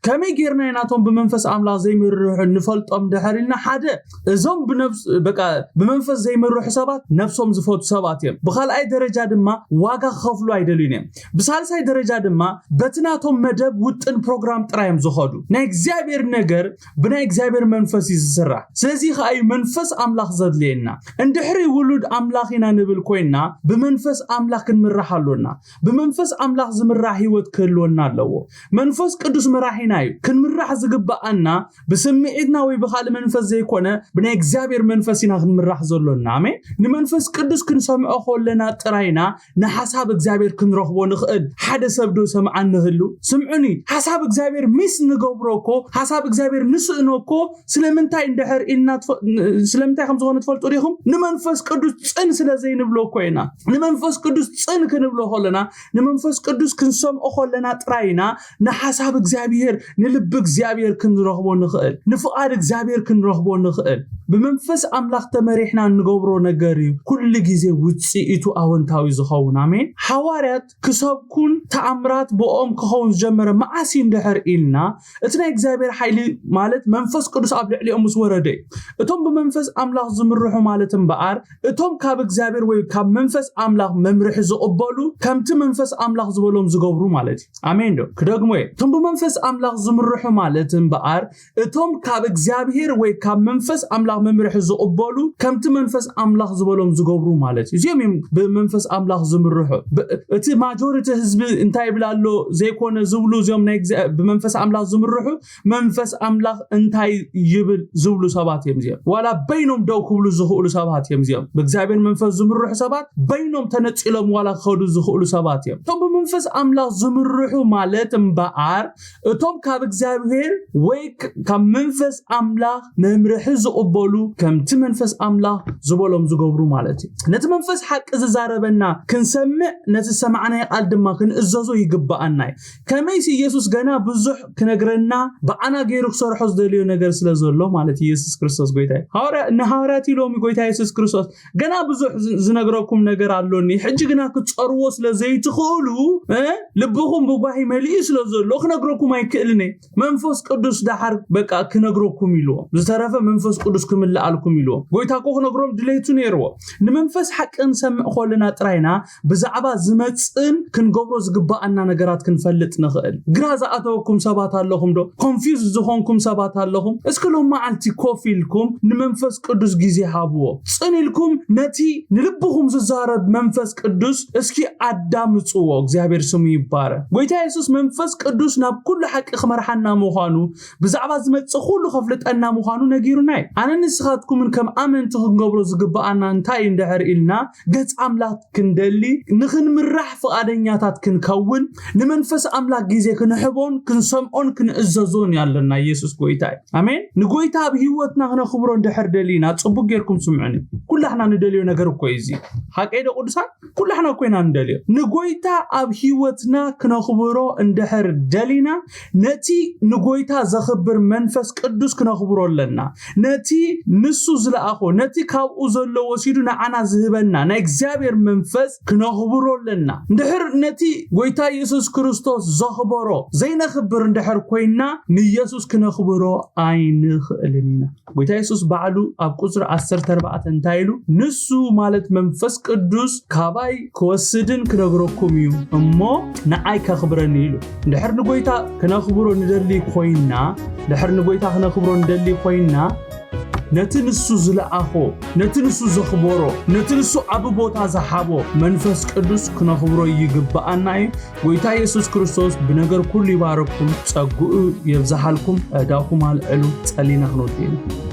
ከመይ ጌርና ኢና ናቶም ብመንፈስ ኣምላኽ ዘይምርሑ ንፈልጦም እንድሕር ኢልና፣ ሓደ፣ እዞም ብነፍስ በቃ ብመንፈስ ዘይምርሑ ሰባት ነፍሶም ዝፈቱ ሰባት እዮም። ብኻልኣይ ደረጃ ድማ ዋጋ ክኸፍሉ ኣይደልዩን እዮም። ብሳልሳይ ደረጃ ድማ በቲ ናቶም መደብ ውጥን ፕሮግራም ጥራይ እዮም ዝኸዱ። ናይ እግዚኣብሔር ነገር ብናይ እግዚኣብሔር መንፈስ እዩ ዝስራሕ። ስለዚ ከዓ እዩ መንፈስ ኣምላኽ ዘድልየና። እንድሕሪ ውሉድ ኣምላኽ ኢና ንብል ኮይና፣ ብመንፈስ ኣምላኽ ክንምራሕ ኣሎና። ብመንፈስ ኣምላኽ ዝምራሕ ህይወት ክህልወና ኣለዎ። መንፈስ ቅዱስ መራሒና እዩ። ክንምራሕ ዝግብኣና ብስምዒትና ወይ ብኻልእ መንፈስ ዘይኮነ፣ ብናይ እግዚኣብሔር መንፈስ ኢና ክንምራሕ ዘሎና። ኣሜን። ንመንፈስ ቅዱስ ክንሰምዖ ከለና ጥራይና ንሓሳብ እግዚኣብሔር ክንረኽቦ ንኽእል። ሓደ ሰብ ዶ ሰምዓኒ ህሉ? ስምዑኒ፣ ሓሳብ እግዚኣብሔር ሚስ ንገብሮ እኮ፣ ሓሳብ እግዚኣብሔር ንስእኖ እኮ። ስለምንታይ እንድሕር ኢልና ትፈ-፣ ን-፣ ስለምንታይ ከም ዝኾነ ትፈልጡ ዲኹም? ንመንፈስ ቅዱስ ጽን ስለ ዘይንብሎ እኮ ኢና። ንመንፈስ ቅዱስ ጽን ክንብሎ ከለና፣ ንመንፈስ ቅዱስ ክንሰምዖ ከለና ጥራይ ኢና ንሓሳብ እግዚኣብሔር፣ ንልቢ እግዚኣብሔር ክንረኽቦ ንኽእል፣ ንፍቓድ እግዚኣብሔር ክንረኽቦ ንኽእል። ብመንፈስ ኣምላኽ ተመሪሕና እንገብሮ ነገር እዩ ኩሉ ግዜ ውጽኢቱ ኣወንታዊ ዝኸውን። ኣሜን። ሓዋርያት ክሰብኩን ተኣምራት ብኦም ክኸውን ዝጀመረ መዓስ እዩ እንድሕር ኢልና፣ እቲ ናይ እግዚኣብሔር ሓይሊ ማለት መንፈስ ቅዱስ ኣብ ልዕሊኦም ምስ ወረደ እዩ። እቶም ብመንፈስ ኣምላኽ ዝምርሑ ማለት እምበኣር፣ እቶም ካብ እግዚኣብሔር ወይ ካብ መንፈስ ኣምላኽ መምርሒ ዝቕበሉ፣ ከምቲ መንፈስ ኣምላኽ ዝበሎም ዝገብሩ ማለት እዩ። ኣሜን ዶ? ክደግሞ እየ። እቶም ብመንፈስ ኣምላኽ ዝምርሑ ማለት እምበኣር፣ እቶም ካብ እግዚኣብሔር ወይ ካብ መንፈስ ኣምላኽ መምርሒ ዝቕበሉ፣ ከምቲ መንፈስ ኣምላኽ ዝበሎም ዝገብሩ ማለት እዩ። እዚኦም እዮም ብመንፈስ ኣምላኽ ዝምርሑ። ብ-፣ እቲ ማጆሪቲ ህዝቢ እንታይ ይብል ኣሎ ዘይኮነ ዝብሉ፣ እዚኦም ናይ እግዚኣብ-፣ ብመንፈስ ኣምላኽ ዝምርሑ፣ መንፈስ ኣምላኽ እንታይ ይብል ዝብሉ ሰባት እዮም እዚኦም። ዋላ በይኖም ደው ክብሉ ዝኽእሉ ሰባት እዮም እዚኦም። ብእግዚኣብሔር መንፈስ ዝምርሑ ሰባት በይኖም ተነጺሎም ዋላ ክኸዱ ዝኽእሉ ሰባት እዮም። እቶም ብመንፈስ ኣምላኽ ዝምርሑ ማለት እምበኣር፣ እቶም ካብ እግዚኣብሔር ወይ ክ-፣ ካብ መንፈስ ኣምላኽ መምርሒ ዝቕበሉ፣ ከምቲ መንፈስ ኣምላኽ ዝበሎም ዝገብሩ ማለት እዩ። ነቲ መንፈስ ሓቂ ዝዛረበና ክንሰምዕ፣ ነቲ ዝሰማዕናዮ ቃል ድማ ክንእዘዞ ይግብኣና እዩ። ከመይሲ ኢየሱስ ገና ብዙሕ ክነግረና፣ ብዓና ገይሩ ክሰርሖ ዝደልዮ ነገር ስለ ዘሎ ማለት እዩ። ኢየሱስ ክርስቶስ ጎይታ እዩ። ሃዋርያ-፣ ንሃዋርያት ኢሎም ጎይታ ኢየሱስ ክርስቶስ፣ "ገና ብዙሕ ዝ-፣ ዝነግረኩም ነገር ኣሎኒ፣ ሕጂ ግና ክትጸርዎ ስለ ዘይትኽእሉ፣ እ፣ ልብኹም ብጓሂ መሊኡ ስለ ዘሎ ክነግረኩም ኣይክእልን እየ። መንፈስ ቅዱስ ደሓር በቃ ክነግረኩም" ኢልዎ። "ዝተረፈ መንፈስ ቅዱስ ክምልኣልኩም" ኢልዎ። ጎይታ እኮ ክነግሮም ድሌቱ ነይርዎ። ንመንፈስ ሓቂ ክንሰምዕ ከለና ጥራይና ብዛዕባ ዝመጽእን ክንገብሮ ዝግብኣና ነገራት ክንፈልጥ ንኽእል። ግራ ዝኣተወኩም ሰባት ኣለኹም ዶ? ኮንፊውዝ ዝኾንኩም ሰባት ኣለኹም? እስኪ ሎም መዓልቲ ኮፍ ኢልኩም ንመንፈስ ቅዱስ ግዜ ሃብዎ። ጽን ኢልኩም ነቲ ንልብኹም ዝዛረብ መንፈስ ቅዱስ እስኪ ኣዳምጽዎ። እግዚኣብሔር ስሙ ይባረክ። ጎይታ የሱስ መንፈስ ቅዱስ ናብ ኩሉ ሓቂ ክመርሓና ምዃኑ፣ ብዛዕባ ዝመጽእ ኩሉ ከፍልጠና ምዃኑ ነጊሩና እዩ። ኣነ ንስኻትኩምን ከም ኣመንቲ ክንገብሮ ዝግብኣና እንታይ እዩ እንድሕር ኢልና፣ ገጽ ኣምላኽ ክንደሊ፣ ንኽንምራሕ ፍቓደኛታት ክንከውን፣ ንመንፈስ ኣምላኽ ግዜ ክንህቦን ክንሰምዖን ክንእዘዞን እዩ ኣለና። ኢየሱስ ጎይታ እዩ። ኣሜን። ንጎይታ ኣብ ህይወትና ክነኽብሮ እንድሕር ደሊና፣ ጽቡቅ ጌርኩም ስምዑኒ። ኩላህና ንደልዮ ነገር እኮ እዩ እዚ። ሓቀይ ዶ ቅዱሳን? ኩላህና እኮ ኢና ንደልዮ። ንጎይታ ኣብ ህይወትና ክነኽብሮ እንድሕር ደሊና፣ ነቲ ንጎይታ ዘኽብር መንፈስ ቅዱስ ክነኽብሮ ኣለና። ነቲ ንሱ ዝለኣኾ፣ ነቲ ካብኡ ዘሎ ወሲዱ ንዓና ዝህበና ናይ እግዚኣብሔር መንፈስ ክነኽብሮ ኣለና። እንድሕር ነቲ ጎይታ ኢየሱስ ክርስቶስ ዘኽበሮ ዘይነኽብር እንድሕር ኮይና፣ ንኢየሱስ ክነኽብሮ ኣይንኽእልን ኢና። ጎይታ የሱስ ባዕሉ ኣብ ቁጽሪ ዓሰርተ ኣርባዕተ እንታይ ኢሉ? "ንሱ ማለት መንፈስ ቅዱስ ካባይ ክወስድን ክነግረኩም እዩ እሞ ንዓይ ከኽብረኒ" ኢሉ። ድሕር ንጎይታ ክነኽብሮ ንደሊ ኮይና፣ ድሕር ንጎይታ ክነኽብሮ ንደሊ ኮይና፣ ነቲ ንሱ ዝለኣኾ፣ ነቲ ንሱ ዘኽበሮ፣ ነቲ ንሱ ዓቢ ቦታ ዝሃቦ መንፈስ ቅዱስ ክነኽብሮ ይግብኣና እዩ። ጎይታ የሱስ ክርስቶስ ብነገር ኩሉ ይባረኩም፣ ጸግኡ የብዝሃልኩም፣ ኣእዳውኩም ኣልዕሉ፣ ጸሊና ክንወድእ ኢና።